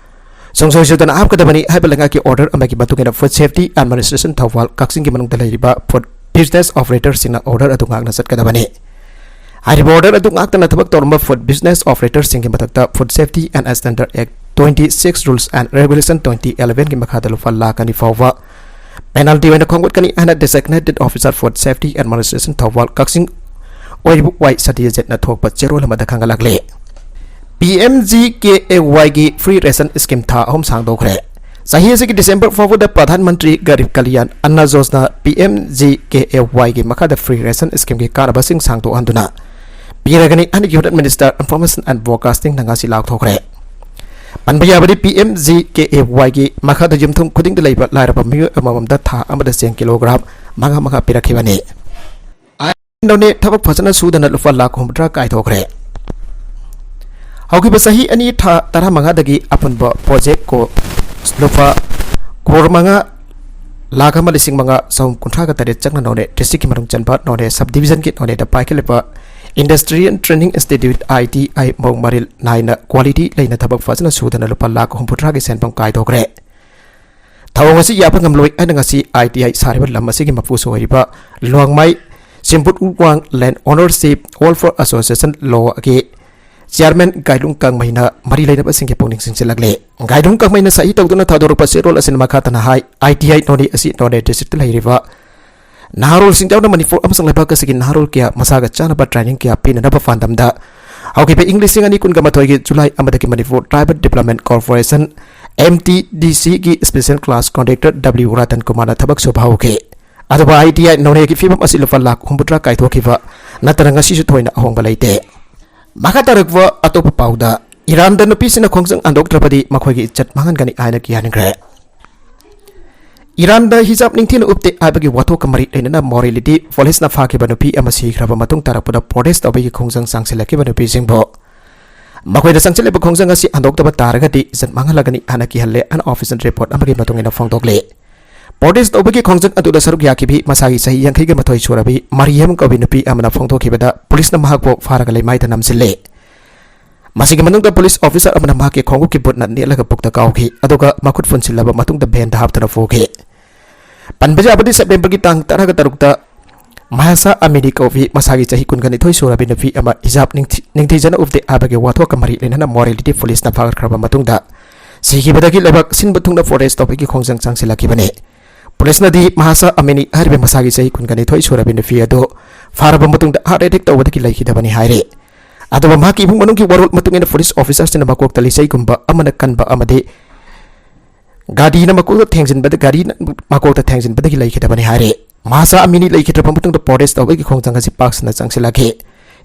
ꯁꯨꯡꯁꯣꯏ ꯁꯣꯏꯗꯅ ꯍꯥꯞꯀꯗꯕꯅꯤ ꯍꯥꯏꯕ ꯂꯩꯉꯥꯛꯀꯤ ꯑꯣꯔꯗꯔ ꯑꯃꯒꯤ ꯃꯇꯨꯡ ꯏꯟꯅ ꯐꯨꯗ ꯁꯦꯐꯇꯤ ꯑꯦꯗꯃꯤꯅꯤꯁꯇ꯭ꯔꯦꯁꯟ ꯊꯧꯕꯥꯜ ꯀꯛꯆꯤꯡꯒꯤ ꯃꯅꯨꯡꯗ ꯂꯩꯔꯤꯕ ꯐꯨꯗ ꯕꯤꯖꯤꯅꯦꯁ ꯑꯣꯄꯔꯦꯇꯔꯁꯤꯡꯅ ꯑꯣꯔꯗꯔ ꯑꯗꯨ ꯉꯥꯛꯅ ꯆꯠꯀꯗꯕꯅꯤ꯫ ꯍꯥꯏꯔꯤꯕ ꯑꯣꯔꯗꯔ ꯑꯗꯨ ꯉꯥꯛꯇꯅ ꯊꯕꯛ ꯇꯧꯔꯝꯕ ꯐꯨꯗ ꯕꯤꯖꯤꯅꯦꯁ ꯑꯣꯄꯔꯦꯇꯔꯁꯤꯡꯒꯤ ꯃꯊꯛꯇ food safety and standard act twenty six rules and regulation twenty ꯏꯂꯦꯚꯦꯟꯒꯤ ꯃꯈꯥꯗ ꯂꯨꯄꯥ ꯂꯥꯛ ꯑꯅꯤ ꯐꯥꯎꯕ ꯄꯦꯅꯥꯜꯇꯤ ꯑꯣꯏꯅ ꯈꯣꯝꯒꯠꯀꯅꯤ ꯍꯥꯏꯅ designated officer food safety administration ꯊꯧꯕꯥꯜ ꯀꯛꯆꯤꯡ ꯑꯣꯏꯔꯤꯕ ꯋꯥꯏ ꯁꯇꯤꯌꯖꯤꯠꯅ ꯊꯣꯛꯄ ꯆꯦꯔꯣꯜ ꯑꯃꯗ ꯈꯪꯍꯜꯂꯛꯂꯤ꯫ P M G K A ꯋꯥꯏꯒꯤ ꯐ꯭ꯔꯤ ꯔꯦꯁꯟ ꯁ꯭ꯀꯤꯝ ꯊꯥ ꯑꯍꯨꯝ ꯁꯥꯡꯗꯣꯛꯈ꯭ꯔꯦ꯫ ꯆꯍꯤ ꯑꯁꯤꯒꯤ ꯗꯤꯁꯦꯝꯕꯔ ꯐꯥꯎꯕꯗ Pradhan Mantri Garib Kalyan Anna Yojana, P M G K A ꯋꯥꯏꯒꯤ ꯃꯈꯥꯗ ꯐ꯭ꯔꯤ ꯔꯦꯁꯟ ꯁ꯭ꯀꯤꯝꯒꯤ ꯀꯥꯟꯅꯕꯁꯤꯡ ꯁꯥꯡꯗꯣꯛꯍꯟꯗꯨꯅ ꯄꯤꯔꯒꯅꯤ ꯍꯥꯏꯅ ꯌꯨꯅꯤꯠ ꯃꯤꯅꯤꯁꯇꯔ ꯏꯟꯐꯣꯔꯃꯦꯁꯟ ꯑꯦꯟ ꯕ꯭ꯔꯣꯗꯀꯥꯁꯇꯤꯡꯅ ꯉꯁꯤ ꯂꯥꯎꯊꯣꯛꯈ꯭ꯔꯦ꯫ ꯄꯟꯕ ꯌꯥꯕꯗꯤ, ꯄꯤ ꯑꯦꯝ ꯖꯤ ꯀꯦ ꯑꯦ ꯋꯥꯏꯒꯤ ꯃꯈꯥꯗ ꯌꯨꯝꯊꯣꯡ ꯈꯨꯗꯤꯡꯗ ꯂꯩꯕ ꯂꯥꯏꯔꯕ ꯃꯤꯑꯣꯏ ꯑꯃꯃꯝꯗ ꯊꯥ ꯑꯃꯗ ꯆꯦꯡ ꯀꯤꯂꯣꯒ꯭ꯔꯥꯝ ꯃꯉꯥ ꯃꯉꯥ ꯄꯤꯔꯛꯈꯤꯕꯅꯤ꯫ ꯅꯣꯅꯦ ꯊꯕꯛ ꯐꯖꯅ ꯁꯨꯗꯅ ꯂꯨꯄꯥ ꯂꯥꯈ ꯍꯨꯝꯐꯨꯇꯔꯥ ꯀꯥꯏꯊꯣꯛꯈ꯭ꯔꯦ꯫ ꯍꯧꯈꯤꯕ ꯆꯍꯤ ꯑꯅꯤ ꯊꯥ ꯇꯔꯥꯃꯉꯥꯗꯒꯤ ꯑꯄꯨꯟꯕ ꯄ꯭ꯔꯣꯖꯦꯛ ꯀꯣ ꯂꯨꯄꯥ ꯀ꯭ꯔꯣꯔ ꯃꯉꯥ ꯂꯥꯈ ꯑꯃ ꯂꯤꯁꯤꯡ ꯃꯉꯥ ꯆꯍꯨꯝ ꯀꯨꯟꯊ꯭ꯔꯥꯒ ꯇꯔꯦꯠ ꯆꯪꯅ ꯅꯣꯅꯦ ꯗꯤꯁꯇ꯭ꯔꯤꯛꯀꯤ ꯃꯅꯨꯡ ꯆꯟꯕ ꯅꯣꯅꯦ ꯁꯕ ꯗꯤꯕꯤꯖꯟꯒꯤ ꯅꯣꯅꯦꯗ ꯄꯥꯏꯈꯠꯂꯤꯕ ꯏꯟꯗꯁꯇ꯭ꯔꯤꯌꯦꯜ ꯇ꯭ꯔꯦꯅꯤꯡ ꯏꯟꯁꯇꯤꯇ꯭ꯌꯨꯠ, ꯑꯥꯏ ꯇꯤ ꯑꯥꯏ, ꯃꯑꯣꯡ ꯃꯔꯤꯜ ꯅꯥꯏꯅ ꯀ꯭ꯋꯥꯂꯤꯇꯤ ꯂꯩꯅ ꯊꯕꯛ ꯐꯖꯅ ꯁꯨꯗꯅ ꯂꯨꯄꯥ ꯂꯥꯈ ꯍꯨꯝꯐꯨꯇꯔꯥꯒꯤ ꯁꯦꯟꯐꯝ ꯀꯥꯏꯊꯣꯛꯈ꯭ꯔꯦ꯫ ꯊꯧꯑꯣꯡ ꯑꯁꯤ ꯌꯥꯕ ꯉꯝꯂꯣꯏ ꯍꯥꯏꯅ ꯉꯁꯤ ꯑꯥꯏ ꯇꯤ ꯑꯥꯏ ꯁꯥꯔꯤꯕ ꯂꯝ ꯑꯁꯤꯒꯤ ꯃꯄꯨꯁꯨ ꯑꯣꯏꯔꯤꯕ ꯂꯨꯋꯥꯡꯃꯥꯏ Chimbut Uwang Land Ownership Welfare Association Law ꯒꯤ Chairman ꯒꯥꯏꯂꯨꯡ ꯀꯪꯃꯩꯅ ꯃꯔꯤ ꯂꯩꯅꯕꯁꯤꯡꯒꯤ ꯄꯨꯛꯅꯤꯡ ꯆꯤꯡꯁꯤꯜꯂꯛꯂꯤ꯫ ꯒꯥꯏꯂꯨꯡ ꯀꯪꯃꯩꯅ ꯁꯍꯤ ꯇꯧꯗꯨꯅ ꯊꯥꯗꯣꯔꯛꯄ ꯆꯦꯔꯣꯜ ꯑꯁꯤꯅ ꯃꯈꯥ ꯇꯥꯅ ꯍꯥꯏ, ꯑꯥꯏ ꯇꯤ ꯑꯥꯏ ꯅꯣꯅꯦ ꯑꯁꯤ ꯅꯣꯅꯦ district ꯇ ꯂꯩꯔꯤꯕ ꯅꯍꯥꯔꯣꯜꯁꯤꯡ ꯌꯥꯎꯅ ꯃꯅꯤꯄꯨꯔ ꯑꯃꯁꯨꯡ ꯂꯩꯕꯥꯛ ꯑꯁꯤꯒꯤ ꯅꯍꯥꯔꯣꯜ ꯀꯌꯥ ꯃꯁꯥꯒ ꯆꯥꯟꯅꯕ training ꯀꯌꯥ ꯄꯤꯅꯅꯕ ꯄꯥꯟꯗꯝꯗ ꯍꯧꯈꯤꯕ ꯏꯪ ꯂꯤꯁꯤꯡ ꯑꯅꯤ ꯀꯨꯟꯒ ꯃꯥꯊꯣꯏꯒꯤ ꯖꯨꯂꯥꯏ ꯑꯃꯗꯒꯤ Manipur Tribal Development Corporation, M T D C ꯒꯤ special class conductor W Ratan ꯀꯨꯃꯥꯔꯅ ꯊꯕꯛ ꯁꯨꯕ ꯍꯧꯈꯤ꯫ ꯑꯗꯨꯕꯨ ꯑꯥꯏ ꯇꯤ ꯑꯥꯏ ꯅꯣꯅꯦꯒꯤ ꯐꯤꯕꯝ ꯑꯁꯤ ꯂꯨꯄꯥ ꯂꯥꯈ ꯍꯨꯝꯐꯨꯇꯔꯥ ꯀꯥꯏꯊꯣꯛꯈꯤꯕ ꯅꯠꯇꯅ ꯉꯁꯤꯁꯨ ꯊꯣꯏꯅ ꯑꯍꯣꯡꯕ ꯂꯩꯇꯦ꯫ ꯃꯈꯥ ꯇꯥꯔꯛꯄ ꯑꯇꯣꯞꯄ ꯄꯥꯎꯗ, ꯏꯔꯥꯟꯗ ꯅꯨꯄꯤꯁꯤꯡꯅ ꯈꯣꯡꯖꯪ ꯍꯟꯗꯣꯛꯇ꯭ꯔꯕꯗꯤ ꯃꯈꯣꯏꯒꯤ ꯏꯖꯠ ꯃꯥꯡꯍꯟꯒꯅꯤ ꯍꯥꯏꯅ ꯀꯤꯍꯟꯈ꯭ꯔꯦ꯫ ꯏꯔꯥꯟꯗ ꯍꯤꯖꯥꯕ ꯅꯤꯡꯊꯤꯅ ꯎꯞꯇꯦ ꯍꯥꯏꯕꯒꯤ ꯋꯥꯊꯣꯛꯀ ꯃꯔꯤ ꯂꯩꯅꯅ ꯃꯣꯔꯦꯂꯤꯗꯤ ꯄꯨꯂꯤꯁꯅ ꯐꯥꯈꯤꯕ ꯅꯨꯄꯤ ꯑꯃ ꯁꯤꯈ꯭ꯔꯕ ꯃꯇꯨꯡ ꯇꯥꯔꯛꯄꯗ protest ꯇꯧꯕꯒꯤ ꯈꯣꯡꯖꯪ ꯆꯪꯁꯤꯜꯂꯛꯈꯤꯕ ꯅꯨꯄꯤꯁꯤꯡꯕꯨ ꯃꯈꯣꯏꯅ ꯆꯪꯁꯤꯜꯂꯤꯕ ꯈꯣꯡꯖꯪ ꯑꯁꯤ ꯍꯟꯗꯣꯛꯇꯕ ꯇꯥꯔꯒꯗꯤ ꯏꯖꯠ ꯃꯥꯡꯍꯜꯂꯒꯅꯤ ꯍꯥꯏꯅ ꯀꯤꯍꯜꯂꯦ ꯍꯥꯏꯅ official report ꯑꯃꯒꯤ ꯃꯇꯨꯡ ꯏꯟꯅ ꯐꯣꯡꯗꯣꯛꯂꯤ꯫ Protest ꯇꯧꯕꯒꯤ ꯈꯣꯡꯖꯪ ꯑꯗꯨꯗ ꯁꯔꯨꯛ ꯌꯥꯈꯤꯕꯤ ꯃꯁꯥꯒꯤ ꯆꯍꯤ ꯌꯥꯡꯈꯩꯒ ꯃꯥꯊꯣꯏ ꯁꯨꯔꯕꯤ ꯃꯔꯤꯌꯝ ꯀꯧꯕꯤ ꯅꯨꯄꯤ ꯑꯃꯅ ꯐꯣꯡꯗꯣꯛꯈꯤꯕꯗ ꯄꯨꯂꯤꯁꯅ ꯃꯍꯥꯛꯄꯨ ꯐꯥꯔꯒ ꯂꯩꯃꯥꯏꯗ ꯅꯝꯁꯤꯜꯂꯤ꯫ ꯃꯁꯤꯒꯤ ꯃꯅꯨꯡꯗ ꯄꯨꯂꯤꯁ officer ꯑꯃꯅ ꯃꯍꯥꯛꯀꯤ ꯈꯣꯡꯎꯞꯀꯤ ꯕꯨꯠꯅ ꯅꯦꯠꯂꯒ ꯄꯨꯛꯇ ꯀꯥꯎꯈꯤ, ꯑꯗꯨꯒ ꯃꯈꯨꯠ ꯄꯨꯟꯁꯤꯜꯂꯕ ꯃꯇꯨꯡꯗ ꯚꯦꯟꯗ ꯍꯥꯞꯇꯨꯅ ꯄꯨꯈꯤ꯫ ꯄꯟꯕ ꯌꯥꯕꯗꯤ ꯁꯦꯞꯇꯦꯝꯕꯔꯒꯤ ꯇꯥꯡ ꯇꯔꯥꯒ ꯇꯔꯨꯛꯇ ꯃꯍꯁꯥ ꯑꯃꯤꯅꯤ ꯀꯧꯕꯤ ꯃꯁꯥꯒꯤ ꯆꯍꯤ ꯀꯨꯟꯒ ꯅꯤꯊꯣꯏ ꯁꯨꯔꯕꯤ ꯅꯨꯄꯤ ꯑꯃ ꯍꯤꯖꯥꯕ ꯅꯤꯡꯊꯤ-, ꯅꯤꯡꯊꯤꯖꯅ ꯎꯞꯇꯦ ꯍꯥꯏꯕꯒꯤ ꯋꯥꯊꯣꯛꯀ ꯃꯔꯤ ꯂꯩꯅꯅ ꯃꯣꯔꯦꯂꯤꯗꯤ ꯄꯨꯂꯤꯁꯅ ꯐꯥꯒꯠꯈ꯭ꯔꯕ ꯃꯇꯨꯡꯗ ꯁꯤꯈꯤꯕꯗꯒꯤ ꯂꯩꯕꯥꯛ ꯁꯤꯟꯕ ꯊꯨꯡꯅ protest ꯇꯧꯕꯒꯤ ꯈꯣꯡꯖꯪ ꯆꯪꯁꯤꯜꯂꯛꯈꯤꯕꯅꯤ꯫ ꯄꯨꯂꯤꯁꯅꯗꯤ ꯃꯍꯁꯥ ꯑꯃꯤꯅꯤ ꯍꯥꯏꯔꯤꯕ ꯃꯁꯥꯒꯤ ꯆꯍꯤ ꯀꯨꯟꯒ ꯅꯤꯊꯣꯏ ꯁꯨꯔꯕꯤ ꯅꯨꯄꯤ ꯑꯗꯨ ꯐꯥꯔꯕ ꯃꯇꯨꯡꯗ heart attack ꯇꯧꯕꯗꯒꯤ ꯂꯩꯈꯤꯗꯕꯅꯤ ꯍꯥꯏꯔꯤ꯫ ꯑꯗꯨꯕꯨ ꯃꯍꯥꯛꯀꯤ ꯏꯃꯨꯡ ꯃꯅꯨꯡꯒꯤ ꯋꯥꯔꯣꯜ ꯃꯇꯨꯡ ꯏꯟꯅ ꯄꯨꯂꯤꯁ officerꯁꯤꯡꯅ ꯃꯀꯣꯛꯇ ꯂꯤꯆꯩꯒꯨꯝꯕ ꯑꯃꯅ ꯀꯟꯕ ꯑꯃꯗꯤ ꯒꯥꯔꯤꯅ ꯃꯀꯣꯛꯇ ꯊꯦꯡꯖꯤꯟꯕꯗ, ꯒꯥꯔꯤꯅ ꯃꯀꯣꯛꯇ ꯊꯦꯡꯖꯤꯟꯕꯗꯒꯤ ꯂꯩꯈꯤꯗꯕꯅꯤ ꯍꯥꯏꯔꯤ꯫ ꯃꯍꯁꯥ ꯑꯃꯤꯅꯤ ꯂꯩꯈꯤꯗ꯭ꯔꯕ ꯃꯇꯨꯡꯗ protest ꯇꯧꯕꯒꯤ ꯈꯣꯡꯖꯪ ꯑꯁꯤ ꯄꯥꯛ ꯁꯟꯅ ꯆꯪꯁꯤꯜꯂꯛꯈꯤ꯫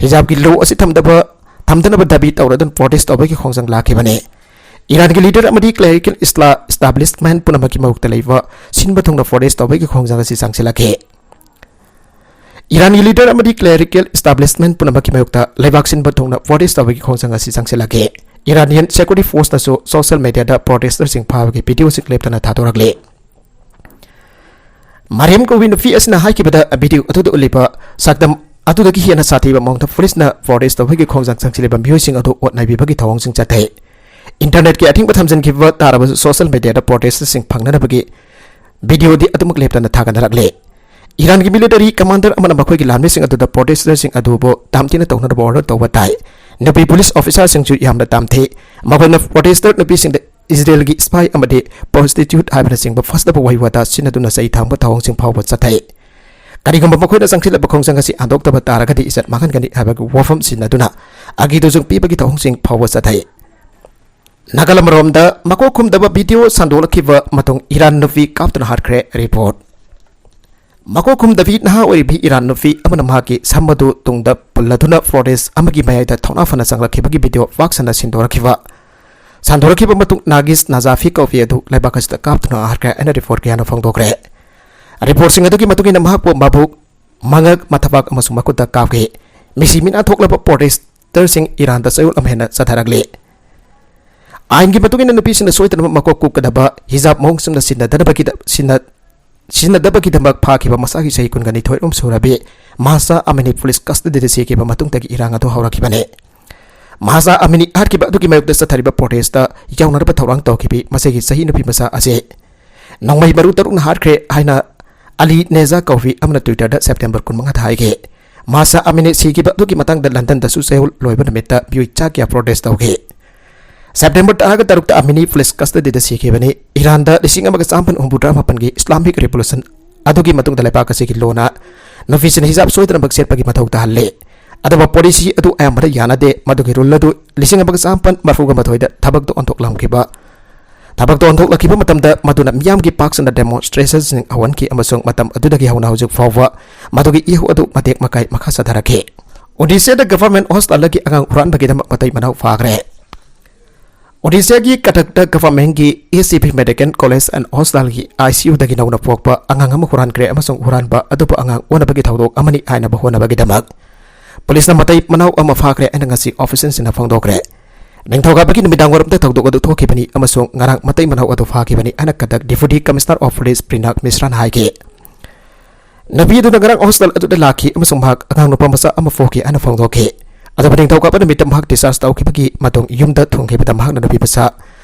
ꯍꯤꯖꯥꯕꯀꯤ law ꯑꯁꯤ ꯊꯝꯗꯕ, ꯊꯝꯗꯅꯕ ꯗꯥꯕꯤ ꯇꯧꯔꯗꯨꯅ protest ꯇꯧꯕꯒꯤ ꯈꯣꯡꯖꯪ ꯂꯥꯛꯈꯤꯕꯅꯤ꯫ ꯏꯔꯥꯟꯒꯤ leader ꯑꯃꯗꯤ clerical ꯏꯁꯂꯥ-, establishment ꯄꯨꯝꯅꯃꯛꯀꯤ ꯃꯥꯌꯣꯛꯇ ꯂꯩꯕ ꯁꯤꯟꯕ ꯊꯨꯡꯅ protest ꯇꯧꯕꯒꯤ ꯈꯣꯡꯖꯪ ꯑꯁꯤ ꯆꯪꯁꯤꯜꯂꯛꯈꯤ꯫ ꯏꯔꯥꯟꯒꯤ leader ꯑꯃꯗꯤ clerical establishment ꯄꯨꯝꯅꯃꯛꯀꯤ ꯃꯥꯌꯣꯛꯇ ꯂꯩꯕꯥꯛ ꯁꯤꯟꯕ ꯊꯨꯡꯅ protest ꯇꯧꯕꯒꯤ ꯈꯣꯡꯖꯪ ꯑꯁꯤ ꯆꯪꯁꯤꯜꯂꯛꯈꯤ꯫ Iranian security forceꯅꯁꯨ social mediaꯗ protesterꯁꯤꯡ ꯐꯥꯕꯒꯤ videoꯁꯤꯡ ꯂꯦꯞꯇꯅ ꯊꯥꯗꯣꯔꯛꯂꯤ꯫ ꯃꯔꯤꯌꯝ ꯀꯧꯕꯤ ꯅꯨꯄꯤ ꯑꯁꯤꯅ ꯍꯥꯏꯈꯤꯕꯗ, video ꯑꯗꯨꯗ ꯎꯠꯂꯤꯕ ꯁꯛꯇꯝ ꯑꯗꯨꯗꯒꯤ ꯍꯦꯟꯅ ꯁꯥꯊꯤꯕ ꯃꯑꯣꯡꯗ ꯄꯨꯂꯤꯁꯅ protest ꯇꯧꯕꯒꯤ ꯈꯣꯡꯖꯪ ꯆꯪꯁꯤꯜꯂꯤꯕ ꯃꯤꯑꯣꯏꯁꯤꯡ ꯑꯗꯨ ꯑꯣꯠ ꯅꯩꯕꯤꯕꯒꯤ ꯊꯧꯑꯣꯡꯁꯤꯡ ꯆꯠꯊꯩ꯫ Internetꯀꯤ ꯑꯊꯤꯡꯕ ꯊꯝꯖꯤꯟꯈꯤꯕ ꯇꯥꯔꯕꯁꯨ social mediaꯗ protestꯁꯤꯡ ꯐꯪꯅꯅꯕꯒꯤ videoꯗꯤ ꯑꯗꯨꯃꯛ ꯂꯦꯞꯇꯅ ꯊꯥꯒꯠꯅꯔꯛꯂꯤ꯫ ꯏꯔꯥꯟꯒꯤ ꯃꯤꯂꯤꯇꯔꯤ ꯀꯃꯥꯟꯗꯔ ꯑꯃꯅ ꯃꯈꯣꯏꯒꯤ ꯂꯥꯟꯃꯤꯁꯤꯡ ꯑꯗꯨꯗ ꯄ꯭ꯔꯣꯇꯦꯁꯇꯔꯁꯤꯡ ꯑꯗꯨꯕꯨ ꯇꯥꯝꯊꯤꯅ ꯇꯧꯅꯅꯕ ꯑꯣꯔꯗꯔ ꯇꯧꯕ ꯇꯥꯏ꯫ ꯅꯨꯄꯤ ꯄꯨꯂꯤꯁ ꯑꯣꯐꯤꯁꯥꯔꯁꯤꯡꯁꯨ ꯌꯥꯝꯅ ꯇꯥꯝꯊꯤ꯫ ꯃꯈꯣꯏꯅ ꯄ꯭ꯔꯣꯇꯦꯁꯇꯔ ꯅꯨꯄꯤꯁꯤꯡꯗ ꯏꯖꯔꯦꯜꯒꯤ ꯁ꯭ꯄꯥꯏ ꯑꯃꯗꯤ ꯄ꯭ꯔꯣꯁꯇꯤꯇ꯭ꯌꯨꯠ ꯍꯥꯏꯕꯅꯆꯤꯡꯕ ꯐꯠꯇꯕ ꯋꯥꯍꯩ ꯋꯥꯇꯥ ꯁꯤꯖꯤꯟꯅꯗꯨꯅ ꯆꯩ ꯊꯥꯡꯕ ꯊꯧꯑꯣꯡꯁꯤꯡ ꯐꯥꯎꯕ ꯆꯠꯊꯩ꯫ ꯀꯔꯤꯒꯨꯝꯕ ꯃꯈꯣꯏꯅ ꯆꯪꯁꯤꯜꯂꯕ ꯈꯣꯡꯖꯪ ꯑꯁꯤ ꯍꯟꯗꯣꯛꯇꯕ ꯇꯥꯔꯒꯗꯤ ꯏꯖꯠ ꯃꯥꯡꯍꯟꯒꯅꯤ ꯍꯥꯏꯕꯒꯤ ꯋꯥꯐꯝ ꯁꯤꯖꯤꯟꯅꯗꯨꯅ ꯑꯒꯤꯗꯨꯖꯨꯡ ꯄꯤꯕꯒꯤ ꯊꯧꯑꯣꯡꯁꯤꯡ ꯐꯥꯎꯕ ꯆꯠꯊꯩ꯫ ꯅꯥꯒꯥꯂꯝ ꯔꯣꯝꯗ ꯃꯀꯣꯛ ꯈꯨꯝꯗꯕ ꯚꯤꯗꯤꯑꯣ ꯁꯟꯗꯣꯛꯂꯛꯈꯤꯕ ꯃꯇꯨꯡ ꯏꯔꯥꯟ ꯅꯨꯄꯤ ꯀꯥꯞꯇꯨꯅ ꯍꯥꯠꯈ꯭ꯔꯦ꯫ ꯔꯤꯄꯣꯔꯠ꯫ ꯃꯀꯣꯛ ꯈꯨꯝꯗꯕꯤ ꯅꯍꯥ ꯑꯣꯏꯔꯤꯕꯤ ꯏꯔꯥꯟ ꯅꯨꯄꯤ ꯑꯃꯅ ꯃꯍꯥꯛꯀꯤ ꯁꯝ ꯑꯗꯨ ꯇꯨꯡꯗ ꯄꯨꯜꯂꯗꯨꯅ ꯐꯣꯔꯦꯁ ꯑꯃꯒꯤ ꯃꯌꯥꯏꯗ ꯊꯧꯅꯥ ꯐꯅ ꯆꯪꯂꯛꯈꯤꯕꯒꯤ ꯚꯤꯗꯤꯑꯣ ꯄꯥꯛ ꯁꯟꯅ ꯁꯟꯗꯣꯔꯛꯈꯤꯕ ꯁꯟꯗꯣꯔꯛꯈꯤꯕ ꯃꯇꯨꯡ ꯅꯥꯒꯤꯁ ꯅꯖꯥꯐꯤ ꯀꯧꯕꯤ ꯑꯗꯨ ꯂꯩꯕꯥꯛ ꯑꯁꯤꯗ ꯀꯥꯞꯇꯨꯅ ꯍꯥꯠꯈ꯭ꯔꯦ ꯍꯥꯏꯅ ꯔꯤꯄꯣꯔꯠ ꯀꯌꯥꯅ ꯐꯣꯡꯗꯣꯛꯈ꯭ꯔꯦ꯫ ꯔꯤꯄꯣꯔꯠꯁꯤꯡ ꯑꯗꯨꯒꯤ ꯃꯇꯨꯡ ꯏꯟꯅ ꯃꯍꯥꯛꯄꯨ ꯃꯕꯨꯛ, ꯃꯉꯛ, ꯃꯊꯕꯥꯛ ꯑꯃꯁꯨꯡ ꯃꯈꯨꯠꯇ ꯀꯥꯞꯈꯤ꯫ ꯃꯤꯁꯤ ꯃꯤꯅꯥ ꯊꯣꯛꯂꯕ ꯄ꯭ꯔꯣꯇꯦꯁꯇꯔꯁꯤꯡ ꯏꯔꯥꯟꯗ ꯆꯌꯣꯜ ꯑꯃ ꯍꯦꯟꯅ ꯆꯠꯊꯔꯛꯂꯤ꯫ ꯑꯥꯏꯟꯒꯤ ꯃꯇꯨꯡ ꯏꯟꯅ ꯅꯨꯄꯤꯁꯤꯡꯅ ꯁꯣꯏꯗꯅꯃꯛ ꯃꯀꯣꯛ ꯀꯨꯞꯀꯗꯕ, ꯍꯤꯖꯥꯕ ꯃꯑꯣꯡ ꯆꯨꯝꯅ ꯁꯤꯖꯤꯟꯅꯗꯅꯕꯒꯤꯗ-, ꯁꯤꯖꯤꯟꯅ-, ꯁꯤꯖꯤꯟꯅꯗꯕꯒꯤꯗꯃꯛ ꯐꯥꯈꯤꯕ ꯃꯁꯥꯒꯤ ꯆꯍꯤ ꯀꯨꯟꯒ ꯅꯤꯊꯣꯏ ꯔꯣꯝ ꯁꯨꯔꯕꯤ ꯃꯍꯁꯥ ꯑꯃꯤꯅꯤ ꯄꯨꯂꯤꯁ ꯀꯁꯇꯗꯤꯗ ꯁꯤꯈꯤꯕ ꯃꯇꯨꯡꯗꯒꯤ ꯏꯔꯥꯡ ꯑꯗꯨ ꯍꯧꯔꯛꯈꯤꯕꯅꯤ꯫ ꯃꯍꯁꯥ ꯑꯃꯤꯅꯤ ꯍꯥꯠꯈꯤꯕ ꯑꯗꯨꯒꯤ ꯃꯥꯌꯣꯛꯇ ꯆꯠꯊꯔꯤꯕ ꯄ꯭ꯔꯣꯇꯦꯁꯇ ꯌꯥꯎꯅꯅꯕ ꯊꯧꯔꯥꯡ ꯇꯧꯈꯤꯕꯤ ꯃꯁꯤꯒꯤ ꯆꯍꯤ ꯅꯨꯄꯤ ꯃꯆꯥ ꯑꯁꯤ ꯅꯣꯡꯃꯩ ꯃꯔꯨ ꯇꯔꯨꯛꯅ ꯍꯥꯠꯈ꯭ꯔꯦ ꯍꯥꯏꯅ ꯑꯂꯤ ꯅꯦꯖꯥ ꯀꯧꯕꯤ ꯑꯃꯅ Twitter-ꯗ September ꯀꯨꯟꯃꯉꯥꯗ ꯍꯥꯏꯈꯤ꯫ ꯃꯍꯁꯥ ꯑꯃꯤꯅꯤ ꯁꯤꯈꯤꯕ ꯑꯗꯨꯒꯤ ꯃꯇꯥꯡꯗ ꯂꯟꯗꯟꯗꯁꯨ ꯆꯌꯣꯜ ꯂꯣꯏꯕ ꯅꯨꯃꯤꯠꯇ ꯃꯤꯑꯣꯏ ꯆꯥ ꯀꯌꯥ ꯄ꯭ꯔꯣꯇꯦꯁ ꯇꯧꯈꯤ꯫ September ꯇꯔꯥꯒ ꯇꯔꯨꯛꯇ ꯑꯃꯤꯅꯤ ꯄꯨꯂꯤꯁ ꯀꯁꯇꯗꯤꯗ ꯁꯤꯈꯤꯕꯅꯤ꯫ ꯏꯔꯥꯟꯗ ꯂꯤꯁꯤꯡ ꯑꯃꯒ ꯆꯥꯃꯥꯄꯟ ꯍꯨꯝꯐꯨꯇꯔꯥ ꯃꯥꯄꯟꯒꯤ ꯏꯁꯂꯥꯃꯤꯛ ꯔꯤꯚꯣꯂꯨꯁꯟ ꯑꯗꯨꯒꯤ ꯃꯇꯨꯡꯗ ꯂꯩꯕꯥꯛ ꯑꯁꯤꯒꯤ ꯂꯣꯅ ꯅꯨꯄꯤꯁꯤꯡꯅ ꯍꯤꯖꯥꯕ ꯁꯣꯏꯗꯅꯃꯛ ꯁꯦꯠꯄꯒꯤ ꯃꯊꯧ ꯇꯥꯍꯜꯂꯤ꯫ ꯑꯗꯨꯕꯨ ꯄꯣꯂꯤꯁꯤ ꯑꯗꯨ ꯑꯌꯥꯝꯕꯅ ꯌꯥꯅꯗꯦ꯫ ꯃꯗꯨꯒꯤ ꯔꯨꯜ ꯑꯗꯨ ꯂꯤꯁꯤꯡ ꯑꯃꯒ ꯆꯥꯃꯥꯄꯟ ꯃꯔꯤꯐꯨꯒ ꯃꯥꯊꯣꯏꯗ ꯊꯕꯛꯇ ꯑꯣꯟꯊꯣꯛꯂꯝꯈꯤꯕ, ꯊꯕꯛꯇ ꯑꯣꯟꯊꯣꯛꯂꯛꯈꯤꯕ ꯃꯇꯝꯗ ꯃꯗꯨꯅ ꯃꯤꯌꯥꯝꯒꯤ ꯄꯥꯛ ꯁꯟꯅ ꯗꯦꯃꯣꯟꯁꯇ꯭ꯔꯦꯁꯟꯁꯤꯡ ꯍꯧꯍꯟꯈꯤ ꯑꯃꯁꯨꯡ ꯃꯇꯝ ꯑꯗꯨꯗꯒꯤ ꯍꯧꯅ ꯍꯧꯖꯤꯛ ꯐꯥꯎꯕ ꯃꯗꯨꯒꯤ ꯏꯍꯧ ꯑꯗꯨ ꯃꯇꯦꯛ ꯃꯀꯥꯏ ꯃꯈꯥ ꯆꯠꯊꯔꯛꯈꯤ꯫ ꯑꯣꯗꯤꯁꯥꯗ ꯒꯚꯔꯟꯃꯦꯟꯠ ꯍꯣꯁꯄꯤꯇꯥꯜꯗꯒꯤ ꯑꯉꯥꯡ ꯍꯨꯔꯥꯟꯕꯒꯤꯗꯃꯛ ꯃꯇꯩ ꯃꯅꯥꯎ ꯐꯥꯈ꯭ꯔꯦ꯫ ꯑꯣꯗꯤꯁꯥꯒꯤ ꯀꯇꯛꯇ ꯒꯚꯔꯟꯃꯦꯟꯠꯀꯤ ACP Medical College and Hospitalꯒꯤ ICUꯗꯒꯤ ꯅꯧꯅ ꯄꯣꯛꯄ ꯑꯉꯥꯡ ꯑꯃ ꯍꯨꯔꯥꯟꯈ꯭ꯔꯦ ꯑꯃꯁꯨꯡ ꯍꯨꯔꯥꯟꯕ ꯑꯗꯨꯕꯨ ꯑꯉꯥꯡ ꯑꯣꯟꯅꯕꯒꯤ ꯊꯧꯗꯣꯛ ꯑꯃꯅꯤ ꯍꯥꯏꯅꯕ ꯍꯣꯠꯅꯕꯒꯤꯗꯃꯛ ꯄꯨꯂꯤꯁꯅ ꯃꯇꯩ ꯃꯅꯥꯎ ꯑꯃ ꯐꯥꯈ꯭ꯔꯦ ꯍꯥꯏꯅ ꯉꯁꯤ ꯑꯣꯐꯤꯁꯤꯌꯦꯜꯁꯤꯡꯅ ꯐꯣꯡꯗꯣꯛꯈ꯭ꯔꯦ꯫ ꯅꯤꯡꯊꯧꯀꯥꯕꯒꯤ ꯅꯨꯃꯤꯗꯥꯡꯋꯥꯏꯔꯝꯗ ꯊꯧꯗꯣꯛ ꯑꯗꯨ ꯊꯣꯛꯈꯤꯕꯅꯤ ꯑꯃꯁꯨꯡ ꯉꯔꯥꯡ ꯃꯇꯩ ꯃꯅꯥꯎ ꯑꯗꯨ ꯐꯥꯈꯤꯕꯅꯤ ꯍꯥꯏꯅ Cuttack Deputy Commissioner of Police ꯄ꯭ꯔꯤꯅꯥꯛ ꯃꯤꯁ꯭ꯔꯥꯅ ꯍꯥꯏꯈꯤ꯫ ꯅꯨꯄꯤ ꯑꯗꯨꯅ ꯉꯔꯥꯡ ꯍꯣꯁꯄꯤꯇꯥꯜ ꯑꯗꯨꯗ ꯂꯥꯛꯈꯤ ꯑꯃꯁꯨꯡ ꯃꯍꯥꯛ ꯑꯉꯥꯡ ꯅꯨꯄꯥ ꯃꯆꯥ ꯑꯃ ꯄꯣꯛꯈꯤ ꯍꯥꯏꯅ ꯐꯣꯡꯗꯣꯛꯈꯤ꯫ ꯑꯗꯨꯕꯨ ꯅꯤꯡꯊꯧꯀꯥꯕ ꯅꯨꯃꯤꯠꯇ ꯃꯍꯥꯛ discharge ꯇꯧꯈꯤꯕꯒꯤ ꯃꯇꯨꯡ ꯌꯨꯝꯗ ꯊꯨꯡꯈꯤꯕꯗ ꯃꯍꯥꯛꯅ ꯅꯨꯄꯤ ꯃꯆꯥ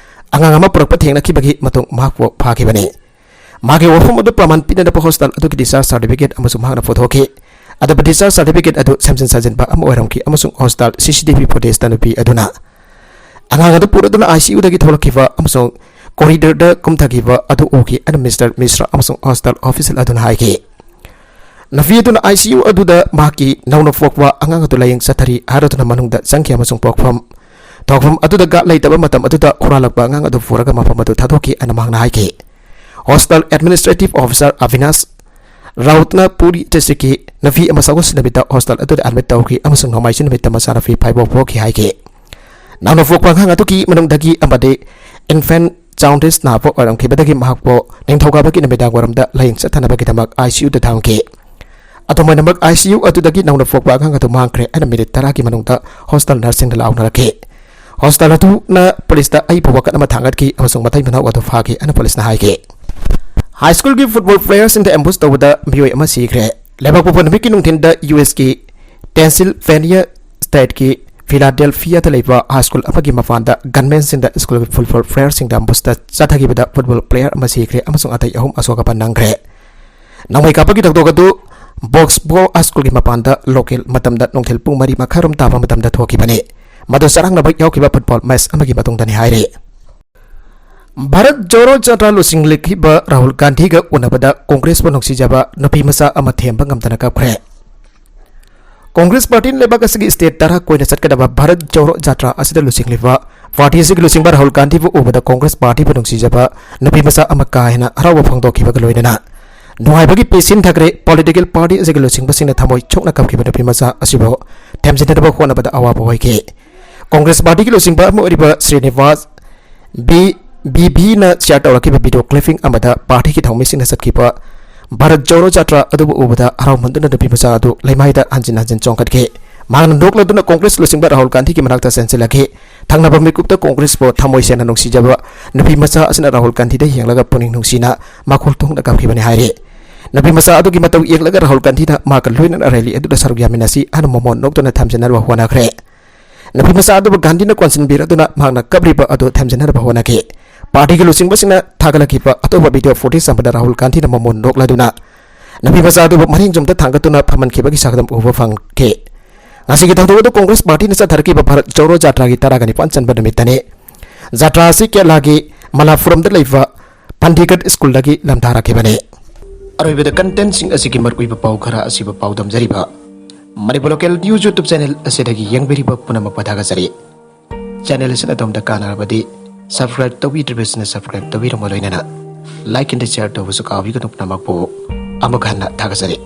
ꯑꯉꯥꯡ ꯑꯃ ꯄꯨꯔꯛꯄ ꯊꯦꯡꯅꯈꯤꯕꯒꯤ ꯃꯇꯨꯡ ꯃꯍꯥꯛꯄꯨ ꯐꯥꯈꯤꯕꯅꯤ꯫ ꯃꯍꯥꯛꯀꯤ ꯋꯥꯐꯝ ꯑꯗꯨ ꯄ꯭ꯔꯃꯥꯟ ꯄꯤꯅꯅꯕ ꯍꯣꯁꯇꯥꯜ ꯑꯗꯨꯒꯤ discharge certificate ꯑꯃꯁꯨ ꯃꯍꯥꯛꯅ ꯄꯨꯊꯣꯛꯈꯤ꯫ ꯑꯗꯨꯕꯨ discharge certificate ꯑꯗꯨ ꯁꯦꯝꯖꯤꯟ ꯁꯥꯖꯤꯟꯕ ꯑꯃ ꯑꯣꯏꯔꯝꯈꯤ ꯑꯃꯁꯨꯡ ꯍꯣꯁꯇꯥꯜ CCTV footageꯇ ꯅꯨꯄꯤ ꯑꯗꯨꯅ ꯑꯉꯥꯡ ꯑꯗꯨ ꯄꯨꯔꯗꯨꯅ ICUꯗꯒꯤ ꯊꯣꯛꯂꯛꯈꯤꯕ ꯑꯃꯁꯨꯡ corridorꯗ ꯀꯨꯝꯊꯈꯤꯕ ꯑꯗꯨ ꯎꯈꯤ ꯍꯥꯏꯅ Mister Mishra ꯑꯃꯁꯨꯡ ꯍꯣꯁꯇꯥꯜ official ꯑꯗꯨꯅ ꯍꯥꯏꯈꯤ꯫ ꯅꯨꯄꯤ ꯑꯗꯨꯅ ICU ꯑꯗꯨꯗ ꯃꯍꯥꯛꯀꯤ ꯅꯧꯅ ꯄꯣꯛꯄ ꯑꯉꯥꯡ ꯑꯗꯨ ꯂꯥꯌꯦꯡ ꯆꯠꯊꯔꯤ ꯍꯥꯏꯔꯗꯨꯅ ꯃꯅꯨꯡꯗ ꯆꯪꯈꯤ ꯑꯃꯁꯨꯡ ꯄꯣꯛꯐꯝ ꯊꯣꯛꯐꯝ ꯑꯗꯨꯗ guard ꯂꯩꯇꯕ ꯃꯇꯝ ꯑꯗꯨꯗ ꯍꯨꯔꯥꯜꯂꯛꯄ ꯑꯉꯥꯡ ꯑꯗꯨ ꯄꯨꯔꯒ ꯃꯐꯝ ꯑꯗꯨ ꯊꯥꯗꯣꯛꯈꯤ ꯍꯥꯏꯅ ꯃꯍꯥꯛꯅ ꯍꯥꯏꯈꯤ꯫ ꯍꯣꯁꯇꯥꯜ administrative officer Avinash ꯔꯥꯎꯠꯅ ꯄꯨꯔꯤ districtꯀꯤ ꯅꯨꯄꯤ ꯑꯃ ꯁꯒꯣꯜꯁꯦꯟ ꯅꯨꯃꯤꯠꯇ ꯍꯣꯁꯇꯥꯜ ꯑꯗꯨꯗ admit ꯇꯧꯈꯤ ꯑꯃꯁꯨꯡ ꯅꯣꯡꯃꯥꯏꯖꯤꯡ ꯅꯨꯃꯤꯠꯇ ꯃꯆꯥꯅꯨꯄꯤ ꯐꯥꯏꯕꯣꯛ ꯄꯣꯛꯈꯤ ꯍꯥꯏꯈꯤ꯫ ꯅꯧꯅ ꯄꯣꯛꯄ ꯑꯉꯥꯡ ꯑꯗꯨꯒꯤ ꯃꯅꯨꯡꯗꯒꯤ ꯑꯃꯗꯤ infant jaundice ꯅꯥꯕ ꯑꯣꯏꯔꯝꯈꯤꯕꯗꯒꯤ ꯃꯍꯥꯛꯄꯨ ꯅꯤꯡꯊꯧꯀꯥꯕꯒꯤ ꯅꯨꯃꯤꯗꯥꯡ ꯋꯥꯏꯔꯝꯗ ꯂꯥꯌꯦꯡ ꯆꯠꯊꯅꯕꯒꯤꯗꯃꯛ ICUꯗ ꯊꯝꯈꯤ꯫ ꯑꯗꯨꯝ ꯑꯣꯏꯅꯃꯛ ICU ꯑꯗꯨꯗꯒꯤ ꯅꯧꯅ ꯄꯣꯛꯄ ꯑꯉꯥꯡ ꯑꯗꯨ ꯃꯥꯡꯈ꯭ꯔꯦ ꯍꯥꯏꯅ minute ꯇꯔꯥꯒꯤ ꯃꯅꯨꯡꯗ ꯍꯣꯁꯇꯥꯜ nurseꯁꯤꯡꯅ ꯂꯥꯎꯅꯔꯛꯈꯤ꯫ ꯍꯣꯁꯇꯥꯜ ꯑꯗꯨꯅ ꯄꯨꯂꯤꯁꯇ ꯑꯏꯕ ꯋꯥꯀꯠ ꯑꯃ ꯊꯥꯡꯒꯠꯈꯤ ꯑꯃꯁꯨꯡ ꯃꯇꯩ ꯃꯅꯥꯎ ꯑꯗꯨ ꯐꯥꯈꯤ ꯍꯥꯏꯅ ꯄꯨꯂꯤꯁꯅ ꯍꯥꯏꯈꯤ꯫ High schoolꯒꯤ football playerꯁꯤꯡꯗ ambush ꯇꯧꯕꯗ ꯃꯤꯑꯣꯏ ꯑꯃ ꯁꯤꯈ꯭ꯔꯦ꯫ ꯂꯩꯕꯥꯛꯄꯣꯛꯄ ꯅꯨꯃꯤꯠꯀꯤ ꯅꯨꯡꯊꯤꯟꯗ USꯀꯤ Pennsylvania stateꯀꯤ Philadelphiaꯗ ꯂꯩꯕ high school ꯑꯃꯒꯤ ꯃꯄꯥꯟꯗ gunmanꯁꯤꯡꯗ schoolꯒꯤ football playerꯁꯤꯡꯗ ambushꯇ ꯆꯠꯊꯈꯤꯕꯗ football player ꯑꯃ ꯁꯤꯈ꯭ꯔꯦ ꯑꯃꯁꯨꯡ ꯑꯇꯩ ꯑꯍꯨꯝ ꯑꯁꯣꯛ ꯑꯄꯟ ꯅꯪꯈ꯭ꯔꯦ꯫ ꯅꯣꯡꯃꯩ ꯀꯥꯞꯄꯒꯤ ꯊꯧꯗꯣꯛ ꯑꯗꯨ Boxborough High Schoolꯒꯤ ꯃꯄꯥꯟꯗ local ꯃꯇꯝꯗ ꯅꯨꯡꯊꯤꯜ ꯄꯨꯡ ꯃꯔꯤ ꯃꯈꯥꯏꯔꯣꯝ ꯇꯥꯕ ꯃꯇꯝꯗ ꯊꯣꯛꯈꯤꯕꯅꯤ꯫ ꯃꯗꯨ ꯆꯔꯥꯡꯅꯕ ꯌꯥꯎꯈꯤꯕ football match ꯑꯃꯒꯤ ꯃꯇꯨꯡꯗꯅꯤ ꯍꯥꯏꯔꯤ꯫ ꯚꯥꯔꯠ ꯖꯣꯔꯣ ꯖꯥꯇ꯭ꯔꯥ ꯂꯨꯆꯤꯡꯂꯛꯈꯤꯕ ꯔꯥꯍꯨꯜ ꯒꯥꯟꯙꯤꯒ ꯎꯅꯕꯗ ꯀꯣꯡꯒ꯭ꯔꯦꯁꯄꯨ ꯅꯨꯡꯁꯤꯖꯕ ꯅꯨꯄꯤ ꯃꯆꯥ ꯑꯃ ꯊꯦꯝꯕ ꯉꯝꯗꯅ ꯀꯞꯈ꯭ꯔꯦ꯫ ꯀꯣꯡꯒ꯭ꯔꯦꯁ ꯄꯥꯔꯇꯤꯅ ꯂꯩꯕꯥꯛ ꯑꯁꯤꯒꯤ state ꯇꯔꯥ ꯀꯣꯏꯅ ꯆꯠꯀꯗꯕ ꯚꯥꯔꯠ ꯖꯣꯔꯣ ꯖꯥꯇ꯭ꯔꯥ ꯑꯁꯤꯗ ꯂꯨꯆꯤꯡꯂꯤꯕ ꯄꯥꯔꯇꯤ ꯑꯁꯤꯒꯤ ꯂꯨꯆꯤꯡꯕ ꯔꯥꯍꯨꯜ ꯒꯥꯟꯙꯤꯕꯨ ꯎꯕꯗ ꯀꯣꯡꯒ꯭ꯔꯦꯁ ꯄꯥꯔꯇꯤꯕꯨ ꯅꯨꯡꯁꯤꯖꯕ ꯅꯨꯄꯤ ꯃꯆꯥ ꯑꯃ ꯀꯥ ꯍꯦꯟꯅ ꯍꯔꯥꯎꯕ ꯐꯣꯡꯗꯣꯛꯈꯤꯕꯒ ꯂꯣꯏꯅꯅ ꯅꯨꯡꯉꯥꯏꯕꯒꯤ ꯄꯤ ꯁꯤꯟꯊꯈ꯭ꯔꯦ꯫ Political party ꯑꯁꯤꯒꯤ ꯂꯨꯆꯤꯡꯕꯁꯤꯡꯅ ꯊꯃꯣꯏ ꯁꯣꯛꯅ ꯀꯞꯈꯤꯕ ꯅꯨꯄꯤ ꯃꯆꯥ ꯑꯁꯤꯕꯨ ꯊꯦꯝꯖꯤꯟꯅꯕ ꯍꯣꯠꯅꯕꯗ ꯑꯋꯥꯕ ꯑꯣꯏꯈꯤ꯫ ꯀꯣꯡꯒ꯭ꯔꯦꯁ ꯄꯥꯔꯇꯤꯒꯤ ꯂꯨꯆꯤꯡꯕ ꯑꯃ ꯑꯣꯏꯔꯤꯕ ꯁ꯭ꯔꯤꯅꯤꯋꯥꯁ ꯕꯤ ꯕꯤꯕꯤꯅ share ꯇꯧꯔꯛꯈꯤꯕ video clipping ꯑꯃꯗ ꯄꯥꯔꯇꯤꯒꯤ ꯊꯧꯃꯤꯁꯤꯡꯅ ꯆꯠꯈꯤꯕ ꯚꯥꯔꯠ ꯖꯣꯔꯣ ꯖꯥꯇ꯭ꯔꯥ ꯑꯗꯨꯕꯨ ꯎꯕꯗ ꯍꯔꯥꯎꯃꯟꯗꯨꯅ ꯅꯨꯄꯤ ꯃꯆꯥ ꯑꯗꯨ ꯂꯩꯃꯥꯏꯗ ꯍꯟꯖꯤꯟ ꯍꯟꯖꯤꯟ ꯆꯣꯡꯈꯠꯈꯤ꯫ ꯃꯍꯥꯛꯅ ꯅꯣꯛꯂꯗꯨꯅ ꯀꯣꯡꯒ꯭ꯔꯦꯁ ꯂꯨꯆꯤꯡꯕ ꯔꯥꯍꯨꯜ ꯒꯥꯟꯙꯤꯒꯤ ꯃꯅꯥꯛꯇ ꯆꯦꯟꯁꯤꯜꯂꯛꯈꯤ꯫ ꯊꯪꯅꯕ ꯃꯤꯀꯨꯞꯇ ꯀꯣꯡꯒ꯭ꯔꯦꯁꯄꯨ ꯊꯃꯣꯏ ꯁꯦꯡꯅ ꯅꯨꯡꯁꯤꯖꯕ ꯅꯨꯄꯤ ꯃꯆꯥ ꯑꯁꯤꯅ ꯔꯥꯍꯨꯜ ꯒꯥꯟꯙꯤꯗ ꯌꯦꯡꯂꯒ ꯄꯨꯛꯅꯤꯡ ꯅꯨꯡꯁꯤꯅ ꯃꯈꯣꯜ ꯊꯣꯛꯅ ꯀꯞꯈꯤꯕꯅꯤ ꯍꯥꯏꯔꯤ꯫ ꯅꯨꯄꯤ ꯃꯆꯥ ꯑꯗꯨꯒꯤ ꯃꯇꯧ ꯌꯦꯡꯂꯒ ꯔꯥꯍꯨꯜ ꯒꯥꯟꯙꯤꯅ ꯃꯍꯥꯛꯀ ꯂꯣꯏꯅꯅ rally ꯑꯗꯨꯗ ꯁꯔꯨꯛ ꯌꯥꯃꯤꯟꯅꯁꯤ ꯍꯥꯏꯅ ꯃꯃꯣꯟ ꯅꯣꯛꯇꯨꯅ ꯊꯝꯖꯤꯟꯅꯕ ꯍꯣꯠꯅꯈ꯭ꯔꯦ꯫ ꯅꯨꯄꯤ ꯃꯆꯥ ꯑꯗꯨꯕꯨ ꯒꯥꯟꯙꯤꯅ ꯀꯣꯟꯁꯤꯟꯕꯤꯔꯗꯨꯅ ꯃꯍꯥꯛꯅ ꯀꯞꯂꯤꯕ ꯑꯗꯨ ꯊꯦꯝꯖꯤꯟꯅꯕ ꯍꯣꯠꯅꯈꯤ꯫ ꯄꯥꯔꯇꯤꯒꯤ ꯂꯨꯆꯤꯡꯕꯁꯤꯡꯅ ꯊꯥꯒꯠꯂꯛꯈꯤꯕ ꯑꯇꯣꯞꯄ ꯚꯤꯗꯤꯑꯣ ꯐꯨꯇꯦꯖ ꯑꯃꯗ ꯔꯥꯍꯨꯜ ꯒꯥꯟꯙꯤꯅ ꯃꯃꯣꯟ ꯅꯣꯛꯂꯗꯨꯅ ꯅꯨꯄꯤ ꯃꯆꯥ ꯑꯗꯨꯕꯨ ꯃꯔꯤꯡ ꯆꯨꯝꯗ ꯊꯥꯡꯒꯠꯇꯨꯅ ꯐꯝꯍꯟꯈꯤꯕꯒꯤ ꯁꯛꯇꯝ ꯎꯕ ꯐꯪꯈꯤ꯫ ꯉꯁꯤꯒꯤ ꯊꯧꯗꯣꯛ ꯑꯗꯨ ꯀꯣꯡꯒ꯭ꯔꯦꯁ ꯄꯥꯔꯇꯤꯅ ꯆꯠꯊꯔꯛꯈꯤꯕ ꯚꯥꯔꯠ ꯖꯧꯔꯣ ꯖꯥꯇ꯭ꯔꯥꯒꯤ ꯇꯔꯥꯒ ꯅꯤꯄꯥꯟ ꯆꯟꯕ ꯅꯨꯃꯤꯠꯇꯅꯤ꯫ ꯖꯥꯇ꯭ꯔꯥ ꯑꯁꯤ ꯀꯦꯔꯂꯥꯒꯤ ꯃꯂꯥꯄꯨꯔꯝꯗ ꯂꯩꯕ ꯄꯟꯗꯤꯒꯠ ꯁ꯭ꯀꯨꯜꯗꯒꯤ ꯂꯝꯗꯥꯔꯛꯈꯤꯕꯅꯤ꯫ ꯑꯔꯣꯏꯕꯗ ꯀꯟꯇꯦꯟꯁꯤꯡ ꯑꯁꯤꯒꯤ ꯃꯔꯨꯑꯣꯏꯕ ꯄꯥꯎ ꯈꯔ ꯑꯁꯤꯕꯨ ꯄꯥꯎꯗꯝꯖꯔꯤꯕ Manipur local news YouTube channel ꯑꯁꯤꯗꯒꯤ ꯌꯦꯡꯕꯤꯔꯤꯕ ꯄꯨꯝꯅꯃꯛꯄꯨ ꯊꯥꯒꯠꯆꯔꯤ꯫ ꯆꯦꯅꯦꯜ ꯑꯁꯤꯅ ꯑꯗꯣꯝꯗ ꯀꯥꯟꯅꯔꯕꯗꯤ ꯁꯕꯁꯀ꯭ꯔꯥꯏꯕ ꯇꯧꯕꯤꯗ꯭ꯔꯤꯕꯁꯤꯡꯅ ꯁꯕꯁꯀ꯭ꯔꯥꯏꯕ ꯇꯧꯕꯤꯔꯝꯕ ꯂꯣꯏꯅꯅ ꯂꯥꯏꯛ ꯑꯦꯟ ꯁꯤꯌꯔ ꯇꯧꯕꯁꯨ ꯀꯥꯎꯕꯤꯒꯅꯨ꯫ ꯄꯨꯝꯅꯃꯛꯄꯨ ꯑꯃꯨꯛ ꯍꯟꯅ ꯊꯥꯒꯠꯆꯔꯤ꯫